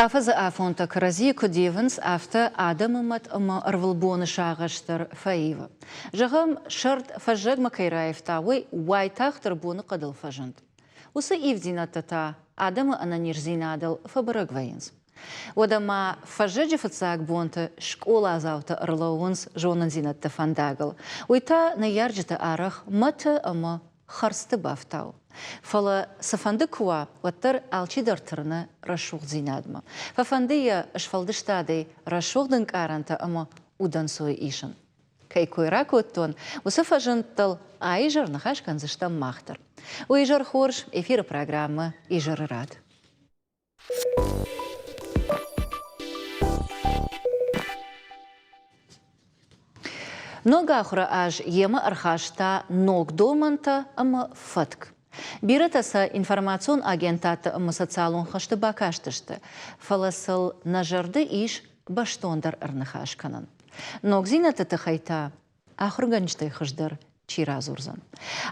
Афӕдзы афонтӕ кӕрӕдзийы куыд ивынц, афтӕ адӕмы мӕт ӕмӕ ӕрвылбоны сагъӕс дӕр фӕивы. Зӕгъӕм, сӕрд фӕззӕгмӕ кӕй раивта, уый уайтагъддӕр боныхъӕдыл фӕзынд. Уыцы ивддзинӕдтӕ та адӕмы ӕнӕниздзинадыл фӕбӕрӕг вӕййынц. Уӕдӕ ма фӕззӕджы фыццаг бонты скъоладзаутӕ ӕрлӕууынц зонындзинӕдты фӕндагыл. Уый та ныййарджыты арӕх мӕты ӕмӕ хӕрдзты бафтауы. Фӕлӕ цыфӕнды куы уа, уӕддӕр алчидӕр тырны рӕсугъддзинадмӕ. Фӕфӕнды йӕ сфӕлдыстадӕй рӕсугъд ӕнкъарӕнтӕ ӕмӕ удӕнцой исын. Кӕй кой ракодтон, уыцы фӕзындтыл а изӕр ныхас кӕндзыстӕм мах дӕр. Уый изӕр хорз, эфиры программӕ «Изӕры рад». Ног ахуыры аз йемӕ ӕрхаста ног домӕнтӕ ӕмӕ фӕтк. Бирӕтӕ сӕ информацион агентадты ӕмӕ социалон хӕсты бакастысты, фӕлӕ сыл нӕ зӕрды ис бӕстондӕр ӕрныхас кӕнын. Ногдзинӕдты тыххӕй та ахуыргӕнджытӕй хуыздӕр чи радзурдзӕн.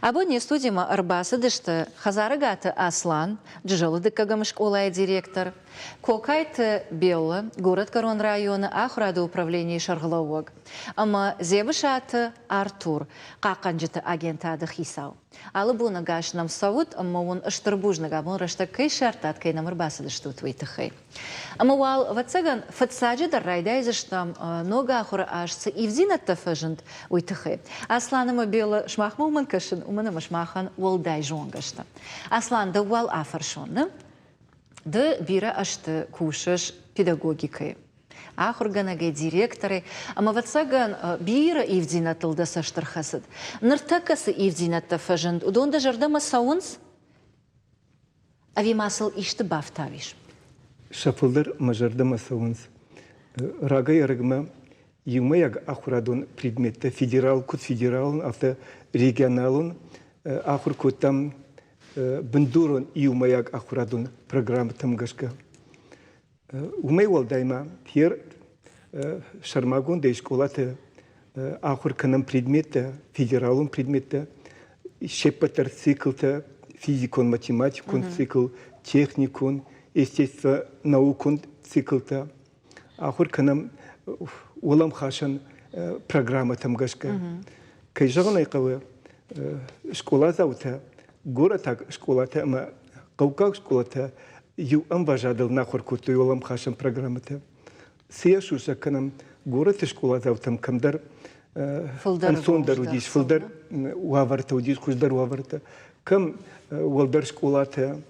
Абон не студимӕ ӕрбацыдысты Хӕдзарыгаты Аслан, Джызӕлы дыккӕгӕм скъолайы директор, Кокайты Беллӕ, Горӕтгӕрон районы ахуырады управленийы сӕргълӕууӕг ӕмӕ Дзебысаты Артур, хъахъхъӕнджыты агентады хицау. Алы боны гас нӕм цӕут ӕмӕ уын стыр бузныг абон рӕстӕг кӕй ссардтат, кӕй нӕм ӕрбацыдыстут, уый тыххӕй. Ӕмӕ уал, ӕвӕццӕгӕн, фыццаджыдӕр райдайдзыстӕм ног ахуыры аз цы ивдзинӕдтӕ фӕзынд, уый тыххӕй. Аслан ӕмӕ Беллӕ, сымахмӕ уымӕн кӕсын, уымӕн ӕмӕ сымахӕн уӕлдай зонгӕ сты. Аслан, дӕу уал афӕрсон, нӕ? Ды бирӕ ӕзты кусыс педагогикӕйы. Ахуыргӕнӕгӕй, директорӕй, ӕмӕ, ӕвӕццӕгӕн, бирӕ ивдзинӕдтыл дӕ цӕст ӕрхӕцыд. Ныртӕккӕ цы ивдзинӕдтӕ фӕзынд, уыдон дӕ зӕрдӕмӕ цӕуынц? Ӕви ма сыл исты бафтауис? Сӕ фылдӕр мӕ зӕрдӕмӕ цӕуынц. Рагӕй-ӕрӕгмӕ иумӕйаг ахуырадон предметтӕ федерал, куыд федералон, афтӕ регионалон ахуыр кодтам бындурон иумӕйаг ахуырадон программӕтӕм гӕсгӕ. Уымӕй уӕлдай ма Пьер сӕрмагондӕй скъолаты ахуыр кӕнӕм предметтӕ, федералон предметтӕ, се ппӕт дӕр циклтӕ, физикон-математикон цикл, техникон, естественно-наукон циклтӕ. Ахуыр кӕнӕм уӕлӕмхасӕн программӕтӕм гӕсгӕ. Кӕй зӕгъын ӕй хъӕуы, скъоладзаутӕ горӕтаг скъолатӕ ӕмӕ хъӕуккаг скъолатӕ иу ӕмвӕзадыл нӕ ахуыр кодтой уӕлӕмхасӕн программӕтӕ. Цы йӕ сусӕг кӕнӕм, горӕты скъоладзаутӕм кӕмдӕр ӕнцондӕр уыдис, фылдӕр уавӕртӕ уыдис, хуыздӕр уавӕртӕ. Кӕм уӕлдӕр скъолатӕ,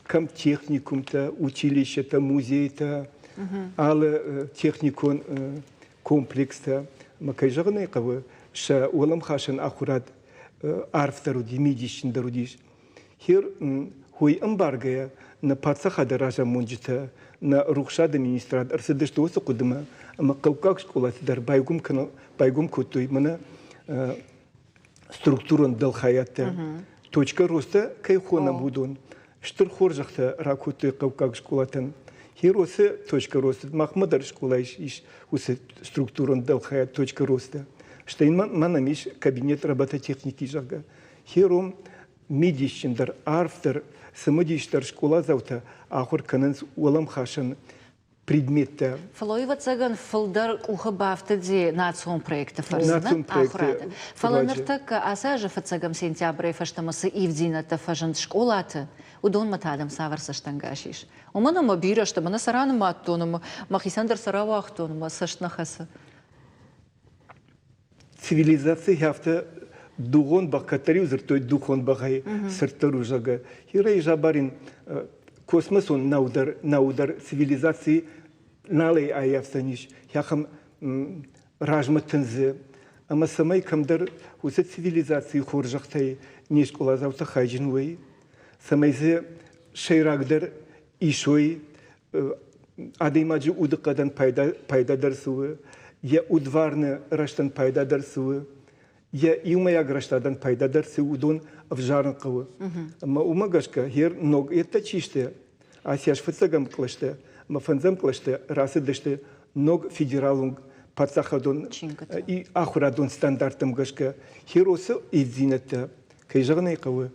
кӕм техникумтӕ, училищетӕ, музейтӕ, алы техникон комплекстӕ. Ӕмӕ кӕй зӕгъын ӕй хъӕуы, сӕ уӕлӕмхасӕн ахуырад арфдӕр уыди, мидисджындӕр уыдис. Хер уый ӕмбаргӕйӕ нӕ паддзахады разамонджытӕ, нӕ рухсады министрад ӕрцыдысты уыцы хъуыдымӕ ӕмӕ хъӕуккаг скъолаты дӕр байгом, байгом кодтой мӕнӕ структурон дӕлхайадтӕ. Точка роста кӕй хонӕм, уыдон стыр хорзӕхтӕ ракодтой хъӕуккаг скъолатӕн. Херосы точка роста махмӕ дӕр скъола ис уыцы структурон дӕлхайад точка роста. Стӕй мӕнӕм ис кабинет робототехники, зӕгъгӕ. Хером мидисджындӕр, арфдӕр, цымыдисдӕр скъоладзаутӕ ахуыр кӕнынц уӕлӕмхасӕн предметтӕ. Фӕлӕ, ӕвӕццӕгӕн, фылдӕр къухы бафтыди национ проекты фӕрцы ахуырады. Фӕлӕ ныртӕккӕ ацы азы фыццӕгӕм сентябрӕй фӕстӕмӕ цы ивддзинӕдтӕ фӕзынд скъолаты, уыдонмӕ та адӕм цавӕр цӕстӕнгас ис? Уымӕн ӕмӕ бирӕ сты, мӕнӕ сӕ ранымадтон ӕмӕ мӕхицӕн дӕр сӕ рауагътон, мӕ цӕст нӕ хӕцы. Цивилизаци афтӕ дугъон бӕх кӕддӕр-иу дзырдтой духон бӕхӕй сырддӕр у, зӕгъгӕ. Хирӕй Жабарин космосон нау дӕр, нау дӕр цивилизаци налӕй аййафдзӕнис, ахӕм размӕ тындзы. Ӕмӕ цӕмӕй кӕмдӕр уыцы цивилизацийы хорзӕхтӕй не скъоладзаутӕ хайджын уой, цӕмӕй дзы сӕйрагдӕр исой адӕймаджы удыхъӕдӕн пайдадӕр цы у, йӕ удварны рӕзтӕн пайдадӕр цы у, йӕ иумӕйаг рӕстадӕн пайдадӕр цы у, уыдон ӕвзарын хъӕуы. Ӕмӕ уымӕ гӕсгӕ хер ног еттӕ чи сты, ацы аз фыццӕгӕм кълӕстӕ ӕмӕ фӕндзӕм кълӕстӕ рацыдысты ног федералон паддзахадон ахуырадон стандарттӕм гӕсгӕ. Хер уыцы ивддзинӕдтӕ, кӕй зӕгъын ӕй хъӕуы,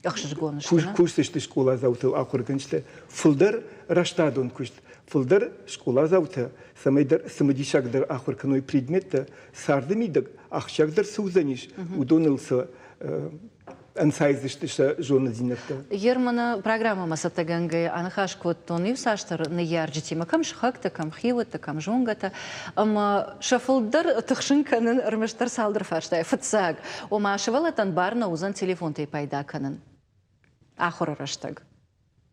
Ӕхсызгон сты. Кусдзысты скъоладзаутыл ахуыргӕнджытӕ фылдӕр рӕстадон куыст, фылдӕр скъоладзаутӕ, цӕмӕйдӕр цымыдисагдӕр ахуыр кӕной предметтӕ, царды мидӕг ахсджиагдӕр цы уыдзӕнис, уыдоныл сӕ ӕнцайдзысты сӕ зонындзинӕдтӕ. Германы программӕмӕ цӕттӕгӕнгӕйӕ аныхас кодтон иуцасдӕр ныййарджытимӕ, кӕм сыхӕгтӕ, кӕм хиуӕттӕ, кӕм зонгӕтӕ, ӕмӕ сӕ фылдӕр тыхсын кӕнын ӕрмӕстдӕр цалдӕр фарстайы. Фыццаг, ома сывӕллӕттӕн бар нӕ уыдзӕн телефонтӕй пайда кӕнын ахуыры рӕстӕг.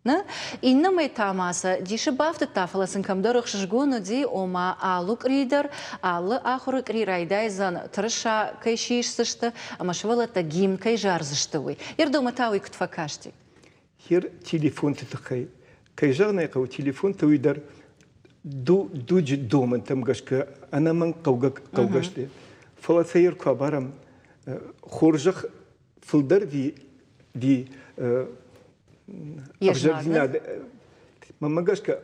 Нӕ? Иннӕмӕй та ма сӕ дисы бафтыдта, фӕлӕ сын кӕмдӕр ӕхсызгон уыди, ома алы къуыри дӕр, алы ахуыры къуыри райдайдзӕн тырыса кӕй сисдзысты ӕмӕ сывӕллӕттӕ гимн кӕй зардзысты, уый. Ердомӕ та уый куыд фӕкасти? Хер телефонты тыххӕй. Кӕй зӕгъын ӕй хъӕуы, телефонтӕ уый дӕр дуджы домӕнтӕм гӕсгӕ ӕнӕмӕнг хъӕугӕ хъӕугӕ сты. Фӕлӕ сӕ ер куы абарӕм, хорзӕх фылдӕр ди ӕвзӕрдзинад, мӕнмӕ гӕсгӕ,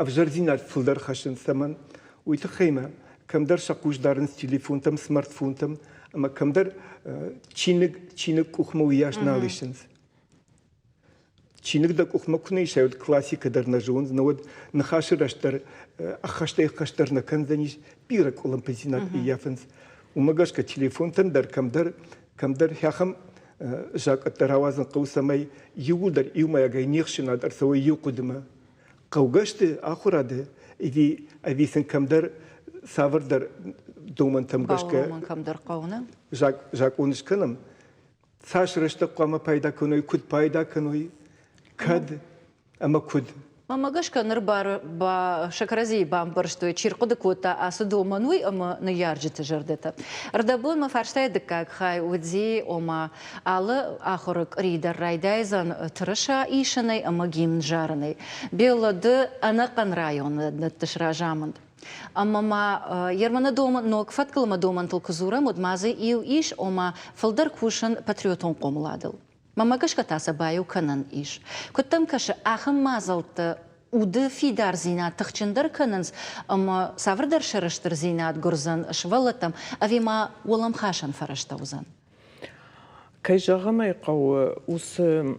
ӕвзӕрдзинад фылдӕр хӕссынц цӕмӕн? Уый тыххӕй ма кӕмдӕр сӕ хъус дарынц телефонтӕм, смартфонтӕм ӕмӕ кӕмдӕр чиныг чиныг къухмӕ уыйас нал исынц. Чиныг дӕ къухмӕ куы нӕ исай, уӕд классикӕ дӕр нӕ зондзӕн, уӕд ныхасы рӕзт дӕр ӕххӕстӕй-ӕххӕстдӕр нӕ кӕндзӕнис, бирӕ къуылымпыдзинад ӕййафынц. Уымӕ гӕсгӕ телефонтӕн дӕр кӕмдӕр кӕмдӕр ахӕм закъӕттӕ рауадзын хъӕуы, цӕмӕй иууылдӕр иумӕйагӕй не хсӕнад ӕрцӕуой иу хъуыдымӕ. Хъӕугӕ сты ахуырады ӕви, ӕви сын кӕмдӕр цавӕрдӕр домӕнтӕм гӕсгӕ кӕмдӕр хъӕуы, нӕ? Закъон скӕнӕм, цас рӕстӕг хъуамӕ пайда кӕной, куыд пайда кӕной, кӕд ӕмӕ куыд. Мӕнмӕ гӕсгӕ ныр сӕ кӕрӕдзийы бамбӕрстой, чи рхъуыды кодта ацы домӕн, уый ӕмӕ ныййарджыты зӕрдӕтӕ. Ӕрдӕбон мӕ фарстайы дыккаг хай уыди, ома алы ахуыры къуыри дӕр райдайдзӕн тырыса исынӕй ӕмӕ гимн зарынӕй. Белла, ды ӕнӕхъӕн районы дӕттыс разамынд. Ӕмӕ ма Ерманы домы ног фӕткыл ӕмӕ домӕнтыл куы дзурӕм, уӕд ма дзы иу ис, ома фылдӕр кусын патриотон хъомыладыл. Мӕнмӕ гӕсгӕ та сӕ баиу кӕнӕн ис. Куыд дӕм кӕсы, ахӕм мадзӕлттӕ уды фидардзинад тыхджындӕр кӕнынц ӕмӕ цавӕрдӕр сӕрыстырдзинад гуырдзӕн сывӕллӕттӕм ӕви ма уӕлӕмхасӕн фӕрӕзтӕ уыдзӕн? Кӕй зӕгъын ӕй хъӕуы, уыцы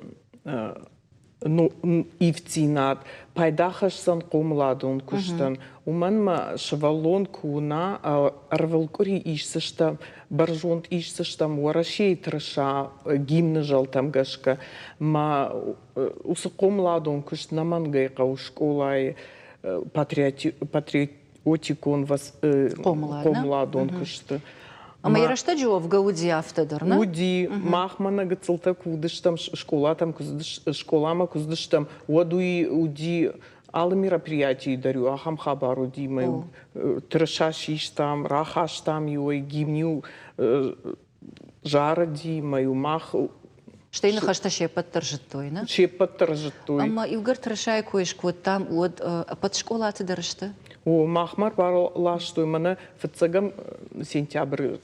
ивддзинад пайда хӕсдзӕн хъомыладон куыстӕн. Уымӕн ма сывӕллон куы уына, ӕрвылкъуыри исдзыстӕм, бӕрзонд исдзыстӕм Уӕрӕсейы тырыса гимны зӕлтӕм гӕсгӕ. Ма уыцы хъомыладон куыст нӕмӕнгӕй хъӕуы скъолайы патриотикон хъомыладон куысты. Ӕмӕ йӕ рӕстӕджы уӕвгӕ уыди афтӕ дӕр, нӕ? Уыди. Мах мӕнӕ гыццылтӕ куы уыдыстӕм, скъолатӕм скъоламӕ куы цыдыстӕм, уӕд уый уыди алы мероприятийы дӕр-иу ахӕм хабар уыди, мӕ тырыса систам, рахастам-иу ӕй, гимн-иу зарыди, мӕ-иу мах Стӕй ныхӕстӕ се ппӕт дӕр зыдтой, нӕ? Се ппӕт дӕр зыдтой. Ӕмӕ иугӕр тырысайы кой скодтам, уӕд ӕппӕт скъолаты дӕр сты? О, махмӕ ӕрбаластой мӕнӕ фыццӕгӕм сентябры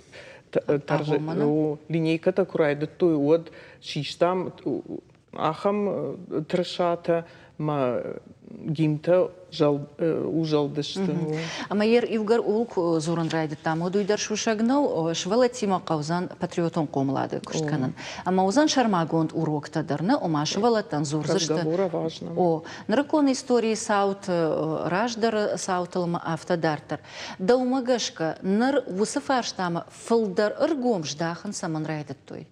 линейкӕтӕ куы райдыдтой, уӕд систам ахӕм тырысатӕ мӕ гимнтӕ узӕлдысты. Ӕмӕ йе иугӕр ууыл куы дзурын райдыдтам, уӕд уый дӕр сусӕг нӕу, сывӕллӕттимӕ хъӕудзӕн патриотон хъомылады куыст кӕнын. Ӕмӕ уыдзӕн сӕрмагонд уроктӕ дӕр, нӕ, ома сывӕллӕттӕн дзурдзысты. О, нырыккон историйы цауты, раздӕры цаутыл ӕмӕ афтӕ дарддӕр. Дӕумӕ гӕсгӕ, ныр уыцы фарстамӕ фылдӕр ӕргом здахын цӕмӕн райдыдтой?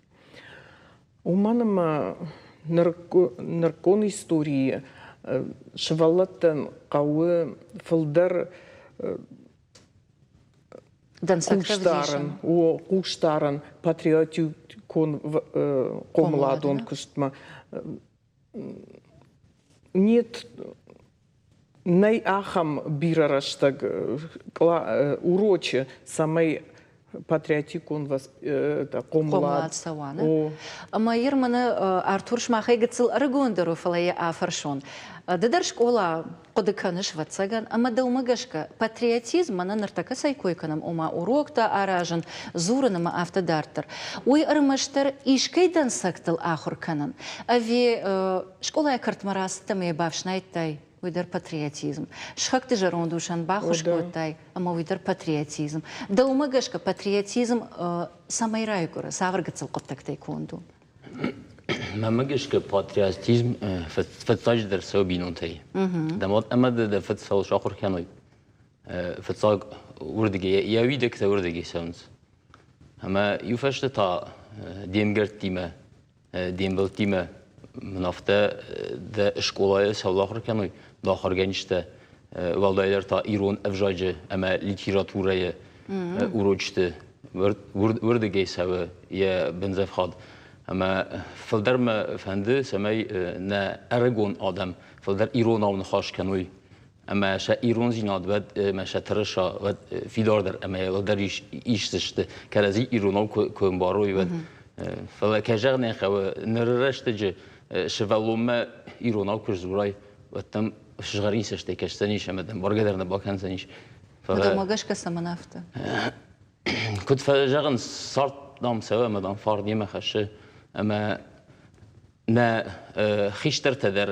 Уымӕн ӕмӕ нырыккон историйы сывӕллӕттӕн хъӕуы фылдӕр хъусдарын, хъусдарын патриотикон хъомыладон куыстмӕ. Нет, нӕй ахӕм бирӕ рӕстӕг урочы, цӕмӕй патриотикон хъомылад цӕуа. Ӕмӕ ир мӕнӕ Артур сымахӕй гыццыл ӕрыгондӕр у, фӕлӕ йӕ афӕрсон. Ды дӕр скъола хъуыды кӕныс, ӕвӕццӕгӕн, ӕмӕ дӕумӕ гӕсгӕ патриотизм, мӕнӕ ныртӕккӕ цӕй кой кӕнӕм, ома уроктӕ аразын, дзурын ӕмӕ афтӕ дарддӕр, уый ӕрмӕстдӕр искӕй дӕнцӕгтыл ахуыр кӕнын, ӕви скъолайы кӕртмӕ рацыдтӕ ӕмӕ йӕ бафснайдтай, уый дӕр патриотизм. Сыхӕгты зӕронд усӕн баххуыс кодтай, ӕмӕ уый дӕр патриотизм. Дӕумӕ гӕсгӕ патриотизм цӕмӕй райгуыры, цавӕр гыццыл хъуыддӕгтӕй конд у? Мӕнмӕ гӕсгӕ патриотизм фыццаджыдӕр цӕуы бинонтӕй. Дӕ мад ӕмӕ дӕ фыд цӕуыл сахуыр кӕной, фыццаг уырдыгӕй, йӕ уидӕгтӕ уырдыгӕй цӕуынц. Ӕмӕ иу фӕстӕ та де мгӕрттимӕ, де мбӕлттимӕ мын афтӕ дӕ скъолайы цӕуыл ахуыр кӕной, дӕ ахуыргӕнджытӕ, уӕлдайдӕр та ирон ӕвзаджы ӕмӕ литературӕйы урочты уырдыгӕй цӕуы йӕ бындзӕфхад. Ӕмӕ фылдӕр мӕ фӕнды, цӕмӕй нӕ ӕрыгон адӕм фылдӕр иронау ныхас кӕной ӕмӕ сӕ ирондзинад уӕд ӕмӕ сӕ тырыса уӕд фидардӕр ӕмӕ уӕлдӕр исдзысты, кӕрӕдзи иронау куы ӕмбарой, уӕд. Фӕлӕ, кӕй зӕгъын ӕй хъӕуы, ныры рӕстӕджы сывӕллонмӕ иронау куы сдзурай, уӕд дӕм сызгъӕрин цӕстӕй кӕсдзӕнис ӕмӕ дӕм бӕргӕ дӕр нӕ бакӕндзӕнис. Фӕлӕ Дӕумӕ гӕсгӕ цӕмӕн афтӕ? Куыд фӕзӕгъынц, цард, дам, цӕуы ӕмӕ, дам, фарн йемӕ хӕссы. Ӕмӕ нӕ хистӕртӕ дӕр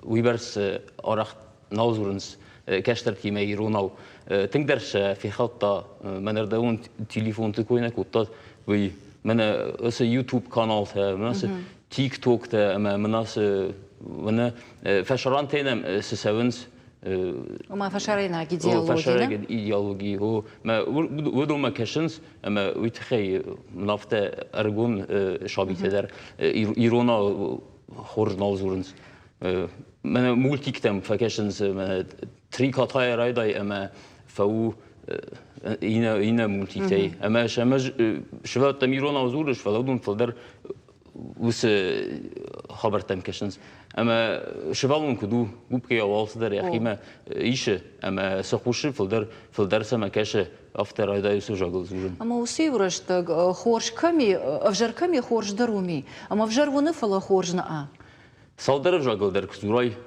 уыйбӕрц арӕх нал дзурынц кӕстӕртимӕ иронау. Тынгдӕр сӕ фехӕлдта, мӕнӕрдӕгон телефонты кой нӕ кодта, уый. Мӕнӕ ацы YouTube-каналтӕ, мӕнӕ ацы TikTok-тӕ ӕмӕ мӕнӕ ацы мӕнӕ фӕсарӕнтӕй нӕм цы цӕуынц, Ома фӕсарӕйнаг идеологи. Фӕсарӕйнаг идеологи. Уыдонмӕ кӕсынц ӕмӕ уый тыххӕй мын афтӕ ӕрыгон сабитӕ дӕр иронау хорз нал дзурынц. Мӕнӕ мультиктӕм фӕкӕсынц, мӕнӕ Три кота-йӕ райдай ӕмӕ фӕу иннӕ мультиктӕй. Ӕмӕ сӕм сывӕллӕттӕм иронау дзурыс, фӕлӕ уыдон фылдӕр уыцы хабӕрттӕм кӕсынц. Ӕмӕ сывӕллон куыд у, губкӕйау алцыдӕр йӕхимӕ исы ӕмӕ цы хъусы, фылдӕр, фылдӕр цӕмӕ кӕсы, афтӕ райдайы уыцы взагыл дзурын. Ӕмӕ уыцы иу рӕстӕг хорз кӕм и, ӕвзӕр кӕм и, хорз дӕр уым и. Ӕмӕ ӕвзӕр уыны, фӕлӕ хорз нӕ. Цалдӕр ӕвзагыл дӕр куы дзурай,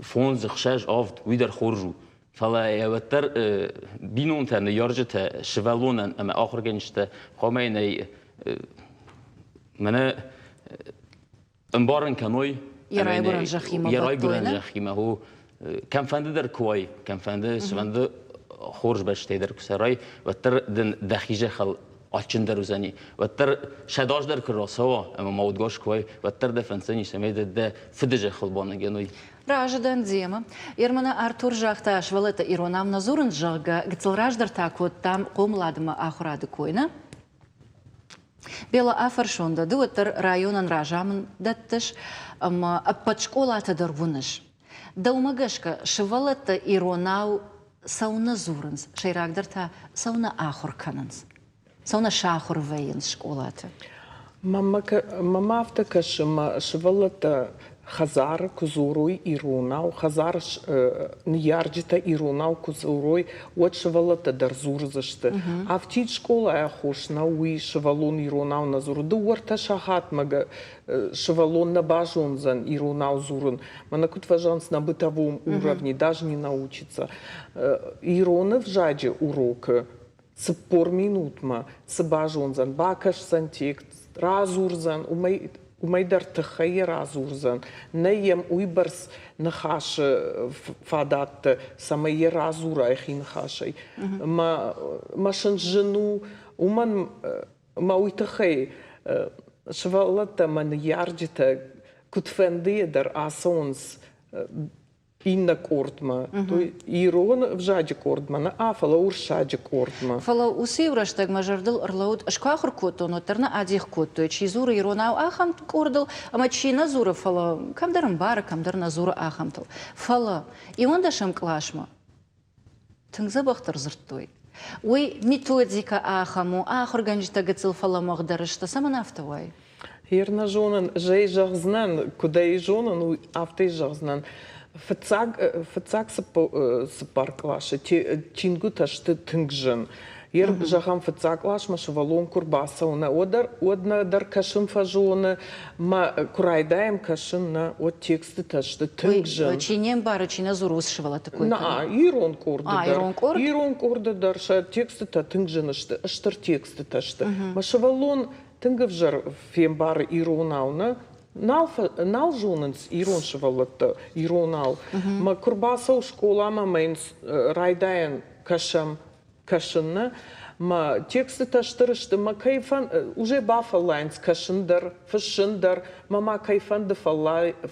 фондз, ӕхсӕз, авд, уый дӕр хорз у. Фӕлӕ уӕддӕр бинонтӕ, ныййарджытӕ, сывӕллонӕн ӕмӕ ахуыргӕнджытӕ хъуамӕ йын ӕй мӕнӕ ӕмбарын кӕной. Йӕ райгуырӕн зӕххимӕ. Йӕ райгуырӕн зӕххимӕ. Кӕмфӕнды дӕр куы уай, кӕмфӕнды, цыфӕнды хорз бӕстӕй дӕр куы цӕрай, уӕддӕр дын дӕхи зӕххыл адджындӕр уыдзӕни. Уӕддӕр сӕдаз дӕр куы рацӕуа ӕмӕ ма удгас куы уай, уӕддӕр дӕ фӕнддзӕни, цӕмӕй дӕ дӕ фыды зӕххыл баныгӕной. Разы дӕн демӕ. Ермана Артур загъта, сывӕллӕттӕ иронау нӕ дзурынц, зӕгъгӕ, гыццыл раздӕр та кодтам хъомыладмӕ ахуырады кой, нӕ? Бела, афӕрсон дӕ, ды уӕддӕр районӕн разамынд дӕттыс ӕмӕ ӕппӕт скъолатӕ дӕр уыныс. Дӕумӕ гӕсгӕ, сывӕллӕттӕ иронау цӕуылнӕ дзурынц, сӕйрагдӕр та цӕуылнӕ ахуыр кӕнынц? Цӕуылнӕ сахуыр вӕййынц скъолаты? Мӕнмӕ афтӕ кӕсы, мӕ сывӕллӕттӕ хӕдзары куы дзурой иронау, хӕдзары ныййарджытӕ иронау куы дзурой, уӕд сывӕллӕттӕ дӕр дзурдзысты. Афтид скъолайы аххос нӕу уый, сывӕллон иронау нӕ дзуры. Дыууӕ-ӕртӕ сахатмӕ сывӕллон нӕ базондзӕн иронау дзурын. Мӕнӕ куыд фӕзӕгъынц, на бытовом уровне даже не научится. Ирон ӕвзаджы урокы 40 минутмӕ цы базондзӕн, бакӕсдзӕн текст, радзурдзӕн, уымӕй, уымӕй дӕр тыххӕй йӕ радзурдзӕн. Нӕй йӕм уыйбӕрц ныхасы фадӕттӕ, цӕмӕй йӕ радзура йӕхи ныхасӕй. Мӕ, мӕ сын зын у, уымӕн мӕ уый тыххӕй сывӕллӕттӕ мӕ ныййарджытӕ куыдфӕндыйӕ дӕр ацӕуынц иннӕ къордмӕ, ирон ӕвзаджы къордмӕ нӕ, фӕлӕ уырыссаджы къордмӕ. Фӕлӕ уыцы иу рӕстӕг мӕ зӕрдыл ӕрлӕууыд, ӕз куы ахуыр кодтон, уӕддӕр нӕ адих кодтой, чи дзуры иронау ахӕм къордыл, ӕмӕ чи нӕ дзуры, фӕлӕ кӕмдӕр ӕмбары, кӕмдӕр нӕ дзуры ахӕмтыл. Фӕлӕ иуӕндӕсӕм къласмӕ тынг дзӕбӕхдӕр дзырдтой. Уый методикӕ ахӕм у, ахуыргӕнджытӕ гыццыл фӕлӕмӕгъдӕр сты. Цӕмӕн афтӕ уайы? Ер нӕ зонын, зӕй зӕгъдзынӕн, куыд ӕй зонын, уый афтӕ зӕгъдзынӕн. Фыццаг, фыццаг цыппар къласы чингуытӕ сты тынг зын. Ер, зӕгъӕм, фыццаг къласмӕ сывӕллон куы рбацӕуы, нӕ, уӕд, уӕд нӕ дӕр кӕсын фӕзоны, мӕ куы райдайӕм кӕсын, нӕ, уӕд текстытӕ сты тынг зын. Чи не мбары, чи нӕ дзуры, уыцы сывӕллӕтты кой кӕны? Нӕ, ирон къорды дӕр. Ирон къорд? Ирон къорды дӕр сӕ текстытӕ тынг зын сты, стыр текстытӕ сты. Мӕ сывӕллон тынг ӕвзӕр фембары иронау, нӕ? Нал, нал зонынц ирон сывӕллӕттӕ иронау. Мӕ куы рбацӕуы скъоламӕ, мӕ йын райдайӕн кӕсӕм, кӕсын нӕ. Мӕ текстытӕ стыр сты, мӕ кӕй фӕн уже бафӕллайынц кӕсын дӕр, фыссын дӕр, мӕ ма кӕй фӕнды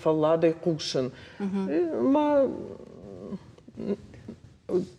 фӕлладӕй хъусын. Мӕ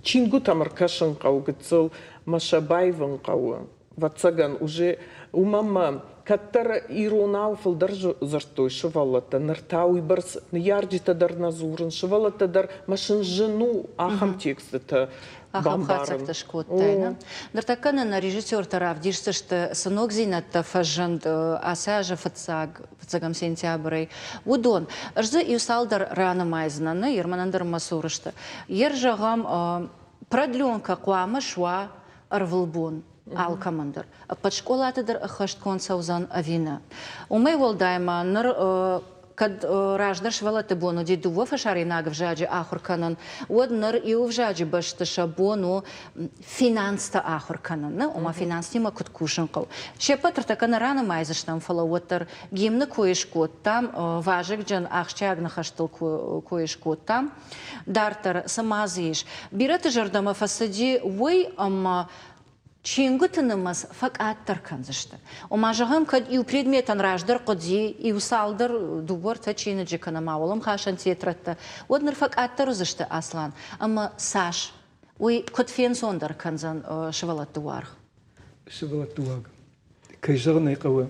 чингуытӕм ӕркӕсын хъӕуы гыццыл, мӕ сӕ баивын хъӕуы. Ӕвӕццӕгӕн, уже уымӕн мӕ кӕддӕр иронау фылдӕр дзырдтой сывӕллӕттӕ, ныр та уыйбӕрц ныййарджытӕ дӕр нӕ дзурынц, сывӕллӕттӕ дӕр мӕ сын зын у ахӕм текстытӕ Ахӕм хатдзӕгтӕ скодтай, нӕ? Ныртӕккӕ нын нӕ режиссертӕ равдисдзысты, цы ногдзинӕдтӕ фӕзынд ацы азы фыццаг, фыццӕгӕм сентябрӕй, уыдон. Ӕз дзы иу цалдӕр ранымайдзынӕн, нӕ, Ерманӕн дӕр мӕ цуры сты. Ер, зӕгъӕм, продленкӕ хъуамӕ суа ӕрвылбон алкӕмӕн дӕр. Ӕппӕт скъолаты дӕр ӕххӕстгонд цӕудзӕн ӕви нӕ. Уымӕй уӕлдай ма ныр кӕд раздӕр сывӕллӕтты бон уыди дыууӕ фӕсарӕйнаг ӕвзаджы ахуыр кӕнын, уӕд ныр иу ӕвзаджы бӕсты сӕ бон у финанстӕ ахуыр кӕнын, нӕ, ома финанстимӕ куыд кусын хъӕуы. Се ппӕт ӕртӕккӕ нӕ ранымайдзыстӕм, фӕлӕ уӕддӕр гимны кой скодтам, вазыгджын ахсджиаг ныхӕстыл кой скодтам. Дарддӕр цы ма дзы ис? Бирӕты зӕрдӕмӕ фӕцыди уый, ӕмӕ чингуыты нымӕц фӕкъаддӕр кӕндзысты. Ома, зӕгъӕм, кӕд иу предметӕн раздӕр хъуыди иу цалдӕр дыууӕ-ӕртӕ чиныджы кӕнӕ ма уӕлӕмхасӕн тетрӕдтӕ, уӕд ныр фӕкъаддӕр уыдзысты Аслан. Ӕмӕ цас? Уый куыд фенцондӕр кӕндзӕн сывӕллӕтты уаргъ? Сывӕллӕтты уаг. Кӕй зӕгъын ӕй хъӕуы,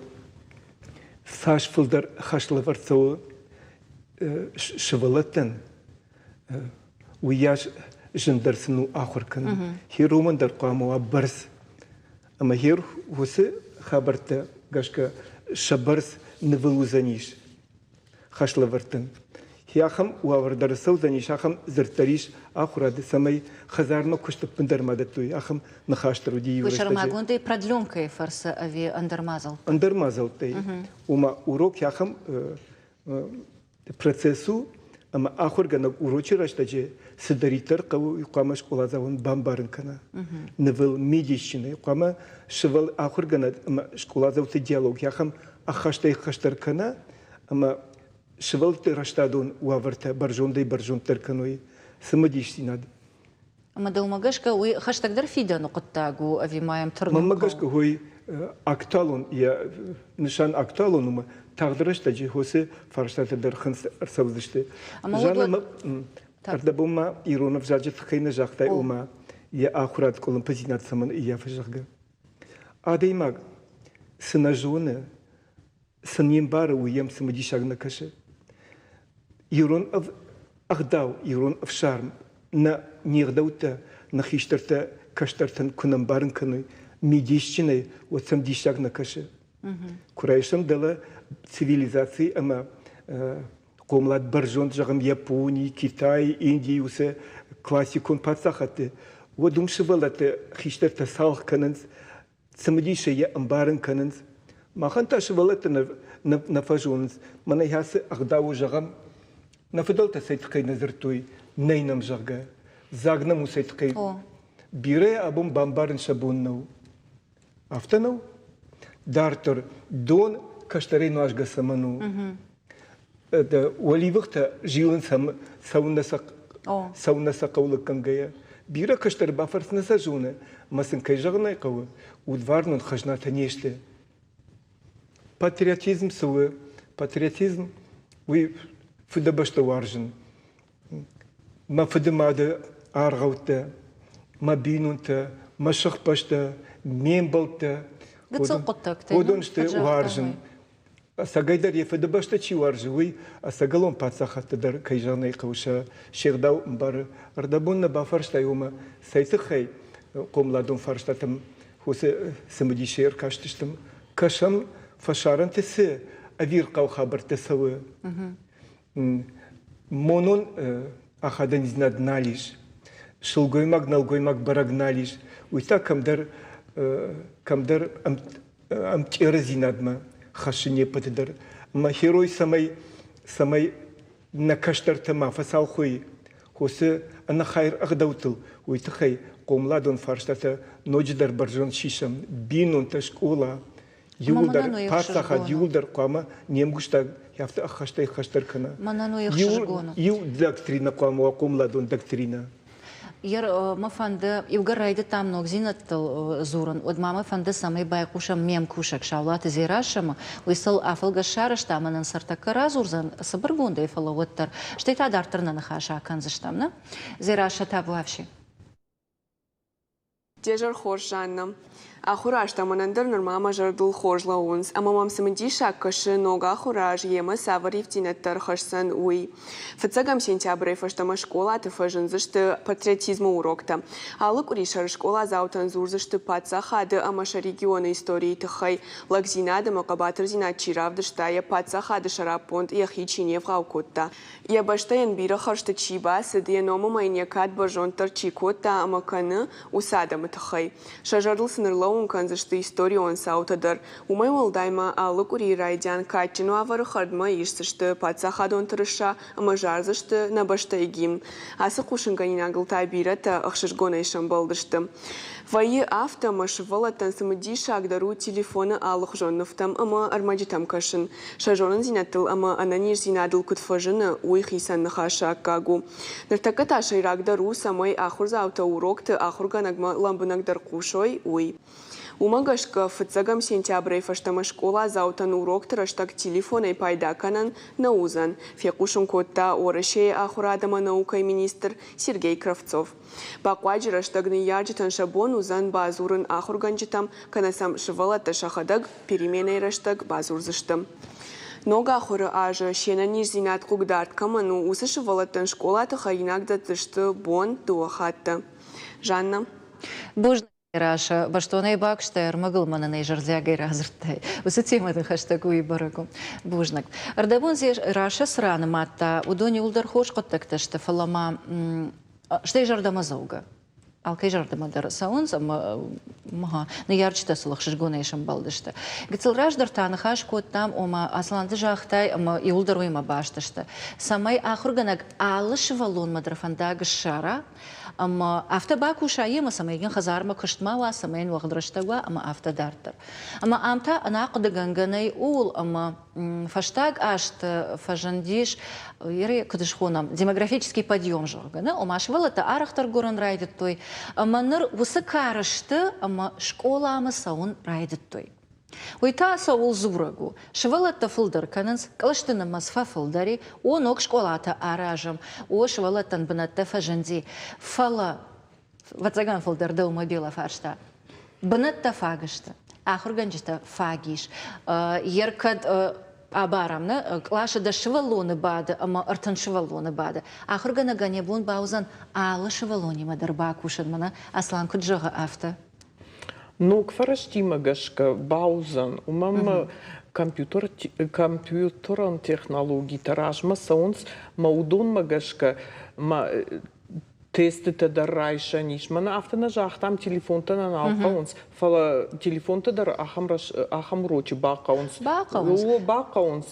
цас фылдӕр хӕслӕвӕрд цӕуы сывӕллӕттӕн, уыйас зындӕр сын у ахуыр кӕнын. Херомӕн дӕр хъуамӕ уа бӕрц. Ӕмӕ хер уыцы хабӕрттӕ гӕсгӕ сӕ бӕрц нывыл уыдзӕнис. Хӕслӕвӕрдтӕн. Ахӕм уавӕр дӕр ӕрцӕудзӕнис, ахӕм дзырд дӕр ис ахуырады, цӕмӕй хӕдзармӕ куыст ӕппындӕр ма дӕттой, ахӕм ныхас дӕр уыди иу рӕстӕджы. Сӕрмагондӕй продленкӕйы фӕрцы ӕви ӕндӕр мадзӕлттӕй? Ӕндӕр мадзӕлттӕй. Ома урок ахӕм процесс у, ӕмӕ ахуыргӕнӕг урочы рӕстӕджы цыдӕриддӕр хъӕуы, уый хъуамӕ скъоладзауӕн бамбарын кӕна. Нывыл, мидисджынӕй хъуамӕ сывӕл ахуыргӕнӕг ӕмӕ скъоладзауты диалог ахӕм ӕххӕстӕй-ӕххӕстдӕр кӕна ӕмӕ сывӕллӕтты рӕстадон уавӕртӕ бӕрзондӕй-бӕрзонддӕр кӕной, цымыдисдзинад. Ӕмӕ дӕумӕ гӕсгӕ уый хӕстӕгдӕр фидӕны хъуыддаг у ӕви ма йӕм тырнын Мӕнмӕ гӕсгӕ уый актуалон, йӕ нысан актуалон у, тагъд рӕстӕджы уыцы фарстатӕ дӕр хынц ӕрцӕудзысты. Жанна, ӕрдӕбон ма ирон ӕвзаджы тыххӕй нӕ загътай, ома йӕ ахуырад къуылымпыдзинад цӕмӕн ӕййафы, зӕгъгӕ. Адӕймаг цы нӕ зоны, цы не мбары, уый йӕм цымыдисаг нӕ кӕсы. Ирон ӕгъдау, ирон ӕфсарм нӕ не гъдӕуттӕ, нӕ хистӕртӕ кӕстӕртӕн куы нӕ мбарын кӕной мидисджынӕй, уӕд сӕм диссаг нӕ кӕсы. Куы райсӕм дӕлӕ цивилизаци ӕмӕ хъомылад бӕрзонд, зӕгъӕм, Япони, Китай, Индийы уыцы классикон паддзахӕдты, уӕд уым сывӕллӕтты хистӕртӕ цалх кӕнынц цымыдисӕй йӕ ӕмбарын кӕнынц. Махӕн та сывӕллӕттӕ нӕ фӕзонынц, мӕнӕ ацы ӕгъдауы зӕгъӕм, нӕ фыдӕлтӕ цӕй тыххӕй нӕ дзырдтой, нӕй нӕм, зӕгъгӕ. Дзаг нӕм у цӕй тыххӕй. Бирӕ абон бамбарын сӕ бон нӕу. Афтӕ нӕу? Дарддӕр дон кӕстӕрӕй нуазгӕ цӕмӕн у? Уӕливыхтӕ зилын цӕуыннӕ сӕ хъӕуы лыггӕнгӕйӕ. Бирӕ кӕстӕр бафӕрс нӕ сӕ зоны, ӕмӕ сын кӕй зӕгъын ӕй хъӕуы, удварнон хӕзнатӕ не сты. Патриотизм цы у? Патриотизм уый фыдыбӕстӕ уарзын. Мӕ фыдымады аргъӕуттӕ, мӕ бинонтӕ, мӕ сыхбӕстӕ, ме мбӕлттӕ. Гыццыл хъуыддӕгтӕ. Уыдон сты уарзын. Ӕцӕгӕйдӕр йӕ фыдыбӕстӕ чи уарзы, уый ӕцӕгӕлон паддзахӕдты дӕр, кӕй зӕгъын ӕй хъӕуы, сӕ се гъдау ӕмбары. Ӕрдӕбон нӕ бафарстай, уымӕ цӕй тыххӕй хъомыладон фарстатӕм уыцы цымыдисӕй ӕркастыстӕм. Кӕсӕм, фӕсарӕнты цы ӕвирхъау хабӕрттӕ цӕуы. Монон ахадӕндзинад нал ис. Сылгоймаг, нӕлгоймаг бӕрӕг нал ис. Уый та кӕмдӕр кӕмдӕр ӕмтъерыдзинадмӕ хӕссы не ппӕты дӕр. Ӕмӕ герой цӕмӕй, цӕмӕй нӕ кӕстӕртӕ ма фӕцалхой уыцы ӕнӕхайыр ӕгъдӕуттыл, уый тыххӕй хъомыладон фарстатӕ ноджыдӕр бӕрзонд сисӕм. Бинонтӕ, скъола, иууылдӕр паддзахад иууылдӕр хъуамӕ не мгуыстад афтӕ ӕххӕстӕй-ӕххӕстдӕр кӕна. Мӕнӕн уый ӕхсызгон у. Иу доктринӕ хъуамӕ уа хъомыладон доктринӕ. Мӕ фӕнды, иугӕр райдыдтам ногдзинӕдтыл дзурын, уӕд ма мӕ фӕнды, цӕмӕй байхъусӕм ме мкусӕг Саулаты Дзерассӕмӕ. Уый сыл афӕлгӕст сарӕзта ӕмӕ нын сӕртӕккӕ радзурдзӕн цыбыргондӕй, фӕлӕ уӕддӕр. Стӕй та дарддӕр нӕ ныхас акӕндзыстӕм, нӕ? Дзерассӕ, табуафси. Де зӕр хорз, Жаннӕ. Ахуыры азтӕ мӕнӕн дӕр нырма мӕ зӕрдыл хорз лӕууынц, ӕмӕ мӕм цымыдисаг кӕсы, ног ахуыры аз йемӕ цавӕр ивддзинӕдтӕ ӕрхӕсдзӕн, уый. Фыццӕгӕм сентябрӕй фӕстӕмӕ скъолаты фӕзындзысты патриотизмы уроктӕ. Алы къуырисӕр скъоладзаутӕн дзурдзысты паддзахады ӕмӕ сӕ регионы историйы тыххӕй, лӕгдзинад ӕмӕ хъӕбатырдзинад чи равдыста, йӕ паддзахады сӕраппонд йӕхи чи не вгъау кодта, Йӕ бӕстӕйӕн бирӕ хӕрзты чи бацыд, йӕ номы ма йын йӕ кад бӕрзонддӕр чи кодта ӕмӕ кӕны, уыцы адӕмы тыххӕй. Сӕ зӕрдыл сын ӕрлӕууын кӕндзысты историон цаутӕ дӕр. Уымӕй уӕлдай ма алы къуырийы райдиан кадджын уавӕры хӕрдмӕ исдзысты паддзахадон тырыса ӕмӕ зардзысты нӕ бӕстӕйы гимн. Ацы хъусынгӕнинагыл та бирӕтӕ ӕхсызгонӕй сӕмбӕлдысты. Вӕййы афтӕ, ӕмӕ сывӕллӕттӕн цымыдисагдӕр у телефоны алыхуызон нывтӕм ӕмӕ ӕрмӕджытӕм кӕсын. Сӕ зонындзинӕдтыл ӕмӕ ӕнӕниздзинадыл куыд фӕзыны, уый хицӕн ныхасы аккаг у. Ныртӕккӕ та сӕйрагдӕр у, цӕмӕй ахуырдзаутӕ урокты ахуыргӕнӕгмӕ лӕмбынӕгдӕр хъусой, уый. Уымӕ гӕсгӕ, фыццӕгӕм сентябрӕй фӕстӕмӕ скъоладзаутӕн урокты рӕстӕг телефонӕй пайда кӕнӕн нӕ уыдзӕн, фехъусын кодта Уӕрӕсейы ахуырад ӕмӕ наукӕйы министр Сергей Кравцов. Бахъуаджы рӕстӕг ныййарджытӕн сӕ бон уыдзӕн бадзурын ахуыргӕнджытӕм кӕнӕ сӕм сывӕллӕттӕ сӕхӕдӕг переменӕйы рӕстӕг бадзурдзысты. Ног ахуыры азы се нӕниздзинад хъыгдард кӕмӕн у, уыцы сывӕллӕттӕн скъолаты хӕринаг дӕтдзысты бон дыууӕ хатты. Жанна. Бузныг. Раша, бӕстонӕй бакуыстай ӕрмӕгыл мӕнӕн ӕй зӕрдиагӕй радзырдтай. Уыцы темӕ дын хӕстӕг уый бӕрӕг у. Бузныг. Ӕрдӕбон Раша цы ранымадта, уыдон иуылдӕр хорз хъуыддӕгтӕ сты, фӕлӕ ма стӕй зӕрдӕмӕдзӕугӕ. Алкӕй зӕрдӕмӕ дӕр цӕуынц ӕмӕ ныййарджытӕ сыл ӕхсызгонӕй сӕмбӕлдысты. Гыццыл раздӕр та ныхас кодтам, ома Аслан ды загътай ӕмӕ иуылдӕр уыимӕ баст сты, цӕмӕй ахуыргӕнӕг алы сывӕллонмӕ дӕр фӕндаг ссара, ӕмӕ афтӕ бакуса йемӕ, цӕмӕй йын хӕдзармӕ куыст ма уа, цӕмӕй йын уӕгъд рӕстӕг уа ӕмӕ афтӕ дарддӕр. Ӕмӕ ам та ӕнӕахъуыдыгӕнгӕ нӕй ууыл, ӕмӕ фӕстаг азты фӕзындис, куыд схонӕм, демографический подъем, зӕгъгӕ, нӕ? Ома сывӕллӕттӕ арӕхдӕр гуырын райдыдтой, ӕмӕ ныр уыцы кары сты ӕмӕ скъоламӕ цӕуын райдыдтой. Уый та цӕуыл дзурӕг у? Сывӕллӕттӕ фылдӕр кӕнынц, кълӕсты нымӕц фӕфылдӕр и, о, ног скъолатӕ аразӕм, о, сывӕллӕттӕн бынӕттӕ фӕзынди. Фӕлӕ, ӕвӕццӕгӕн, фылдӕр дӕумӕ Бела фарста. Бынӕттӕ фаг сты, ахуыргӕнджытӕ фаг ис. Ер кӕд абарӕм, нӕ къласы дӕс сывӕллоны бады ӕмӕ 30 сывӕллоны бады. Ахуыргӕнӕгӕн йӕ бон бауыдзӕн алы сывӕллонимӕ дӕр бакусын, мӕнӕ Аслан куыд зӕгъы, афтӕ. Ног фӕрӕзтимӕ гӕсгӕ бауыдзӕн, уымӕн ӕмӕ компьютерон технологитӕ размӕ цӕуынц мӕ уыдонмӕ гӕсгӕ ма тестытӕ дӕр райсӕн ис. Мӕнӕ афтӕ нӕ загътам, телефонтӕ нӕ нал хъӕуынц, фӕлӕ телефонтӕ дӕр ахӕм урочы бахъӕуынц. Бахъӕуынц. О, бахъӕуынц.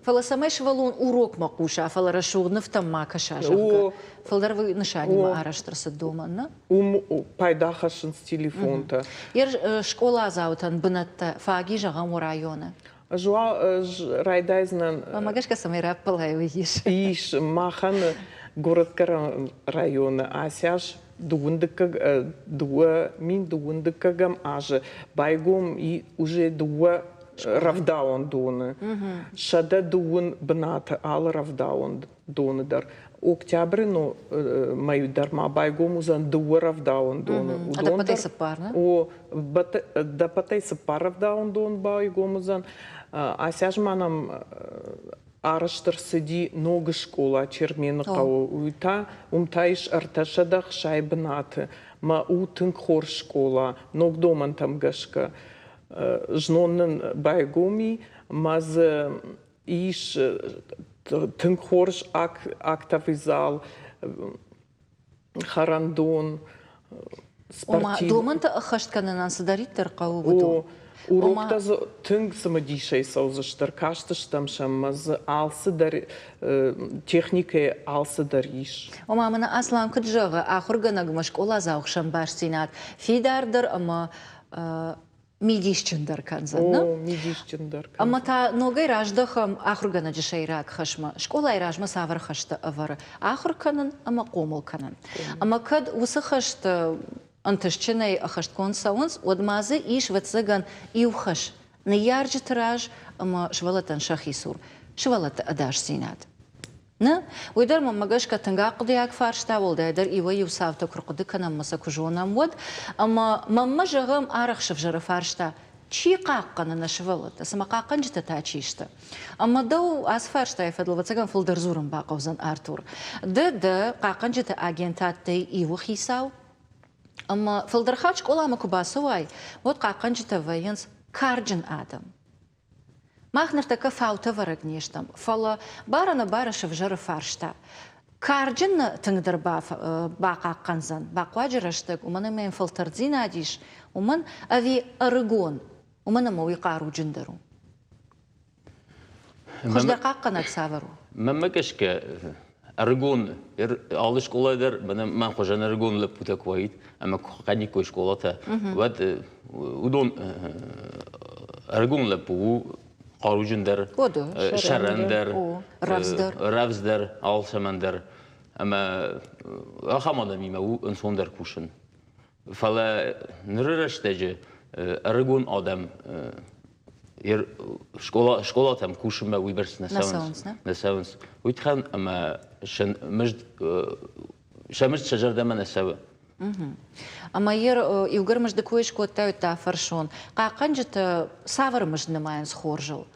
Фӕлӕ цӕмӕй сывӕллон урокмӕ хъуса, фӕлӕ рӕсугъд нывтӕм ма кӕса, зӕгъгӕ, фылдӕр нысанимӕ арӕзт ӕрцыд домӕн, нӕ? Уым пайда хӕссынц телефонтӕ. Йе скъоладзаутӕн бынӕттӕ фаг и, зӕгъӕм, уӕ районы? Ӕз райдайдзынӕн. Мӕ гӕсгӕ цӕмӕй раппӕлай, уый ис. Ис. Махӕн Горӕтгӕрон районы ацы аз 2012 азы байгом и уже дыууӕ рӕвдауӕндоны. 110 бынаты алы рӕвдауӕндоны дӕр. Октябры мӕйы дӕр ма байгом уыдзӕн дыууӕ рӕвдауӕндоны. Ӕдӕппӕтӕй цыппар, нӕ? О, ӕдӕппӕтӕй цыппар рӕвдауӕндон байгом уыдзӕн. Ацы аз ма нӕм арӕзт ӕрцыди ног скъола Чермены хъӕуы. Уый та, уым та ис 360 бынаты. Мӕ у тынг хорз скъола, ног домӕнтӕм гӕсгӕ. Знон нын байгом и, мӕ дзы ис тынг хорз актовый зал, хӕрӕндон, Ома, домӕнтӕ ӕххӕст кӕнынӕн цыдӕриддӕр хъӕуы, уыдон. Уроктӕ дзы тынг цымыдисӕй цӕудзысты, ӕркастыстӕм сӕм ӕмӕ дзы алцыдӕр, техникӕйы алцыдӕр ис. Ома, мӕнӕ Аслан куыд зӕгъы, ахуыргӕнӕгмӕ скъоладзауы хсӕн бастдзинад фидардӕр ӕмӕ. Мидисджындӕр кӕндзӕн, нӕ? О, мидисджындӕр кӕндзӕн. Ӕмӕ та ногӕй раздӕхӕм ахуыргӕнӕджы сӕйраг хӕсмӕ. Скъолайы размӕ цавӕр хӕстӕ ӕвӕры? Ахуыр кӕнын ӕмӕ хъомыл кӕнын. Ӕмӕ кӕд уыцы хӕстӕ ӕнтыстджынӕй ӕххӕстгонд цӕуынц, уӕд ма дзы ис, ӕвӕццӕгӕн, иу хӕс ныййарджыты раз ӕмӕ сывӕллӕттӕн сӕхи цур сывӕллӕтты ӕдасдзинад. Нӕ, уый дӕр мӕнмӕ гӕсгӕ тынг ахъуыдыйаг фарста, уӕлдайдӕр иуӕй-иу цаутӕ куы рхъуыды кӕнӕм ӕмӕ сӕ куы зонӕм, уӕд. Ӕмӕ мӕнмӕ, зӕгъӕм, арӕх сӕвзӕры фарста, чи хъахъхъӕны нӕ сывӕллӕттӕ, цымӕ хъахъхъӕнджытӕ та чи сты? Ӕмӕ дӕу ацы фарстайы фӕдыл, ӕвӕццӕгӕн, фылдӕр дзурын бахъӕудзӕн, Артур. Ды дӕ хъахъхъӕнджыты агентадтӕй иуы хицау, ӕмӕ фылдӕр хатт скъоламӕ куы бацӕуай, уӕд хъахъхъӕнджытӕ вӕййынц карджын адӕм. Мах ныртӕккӕ фаутӕвӕрӕг не стӕм, фӕлӕ бар-ӕнӕбары сӕвзӕры фарста. Карджын нӕ тынгдӕр бахъахъхъӕндзӕн бахъуаджы рӕстӕг, уымӕн ӕмӕ йын фӕлтӕрддзинад ис, уымӕн ӕви ӕрыгон, уымӕн ӕмӕ уый хъаруджындӕр у. Хуыздӕр хъахъхъӕнӕг цавӕр у? Мӕнмӕ гӕсгӕ, ӕрыгон алы скъолайы дӕр мӕн хуызӕн ӕрыгон лӕппутӕ куы уаид ӕмӕ куы хъӕниккой скъолатӕ, уӕд уыдон ӕрыгон лӕппу у хъаруджындӕр, сӕрӕндӕр, рӕвдздӕр алцӕмӕн дӕр. Ӕмӕ ахӕм адӕмимӕ у ӕнцондӕр кусын. Фӕлӕ ныры рӕстӕджы ӕрыгон адӕм скъолатӕм кусынмӕ уыйбӕрц нӕ цӕуынц. Нӕ цӕуынц. Уый тыххӕн ӕмӕ сӕ мызд сӕ мызд сӕ зӕрдӕмӕ нӕ цӕуы. Ӕмӕ иугӕр мызды кой скодтай, уӕд та фӕрсон. Хъахъхъӕнджытӕ цавӕр мызд нымайынц хорзыл?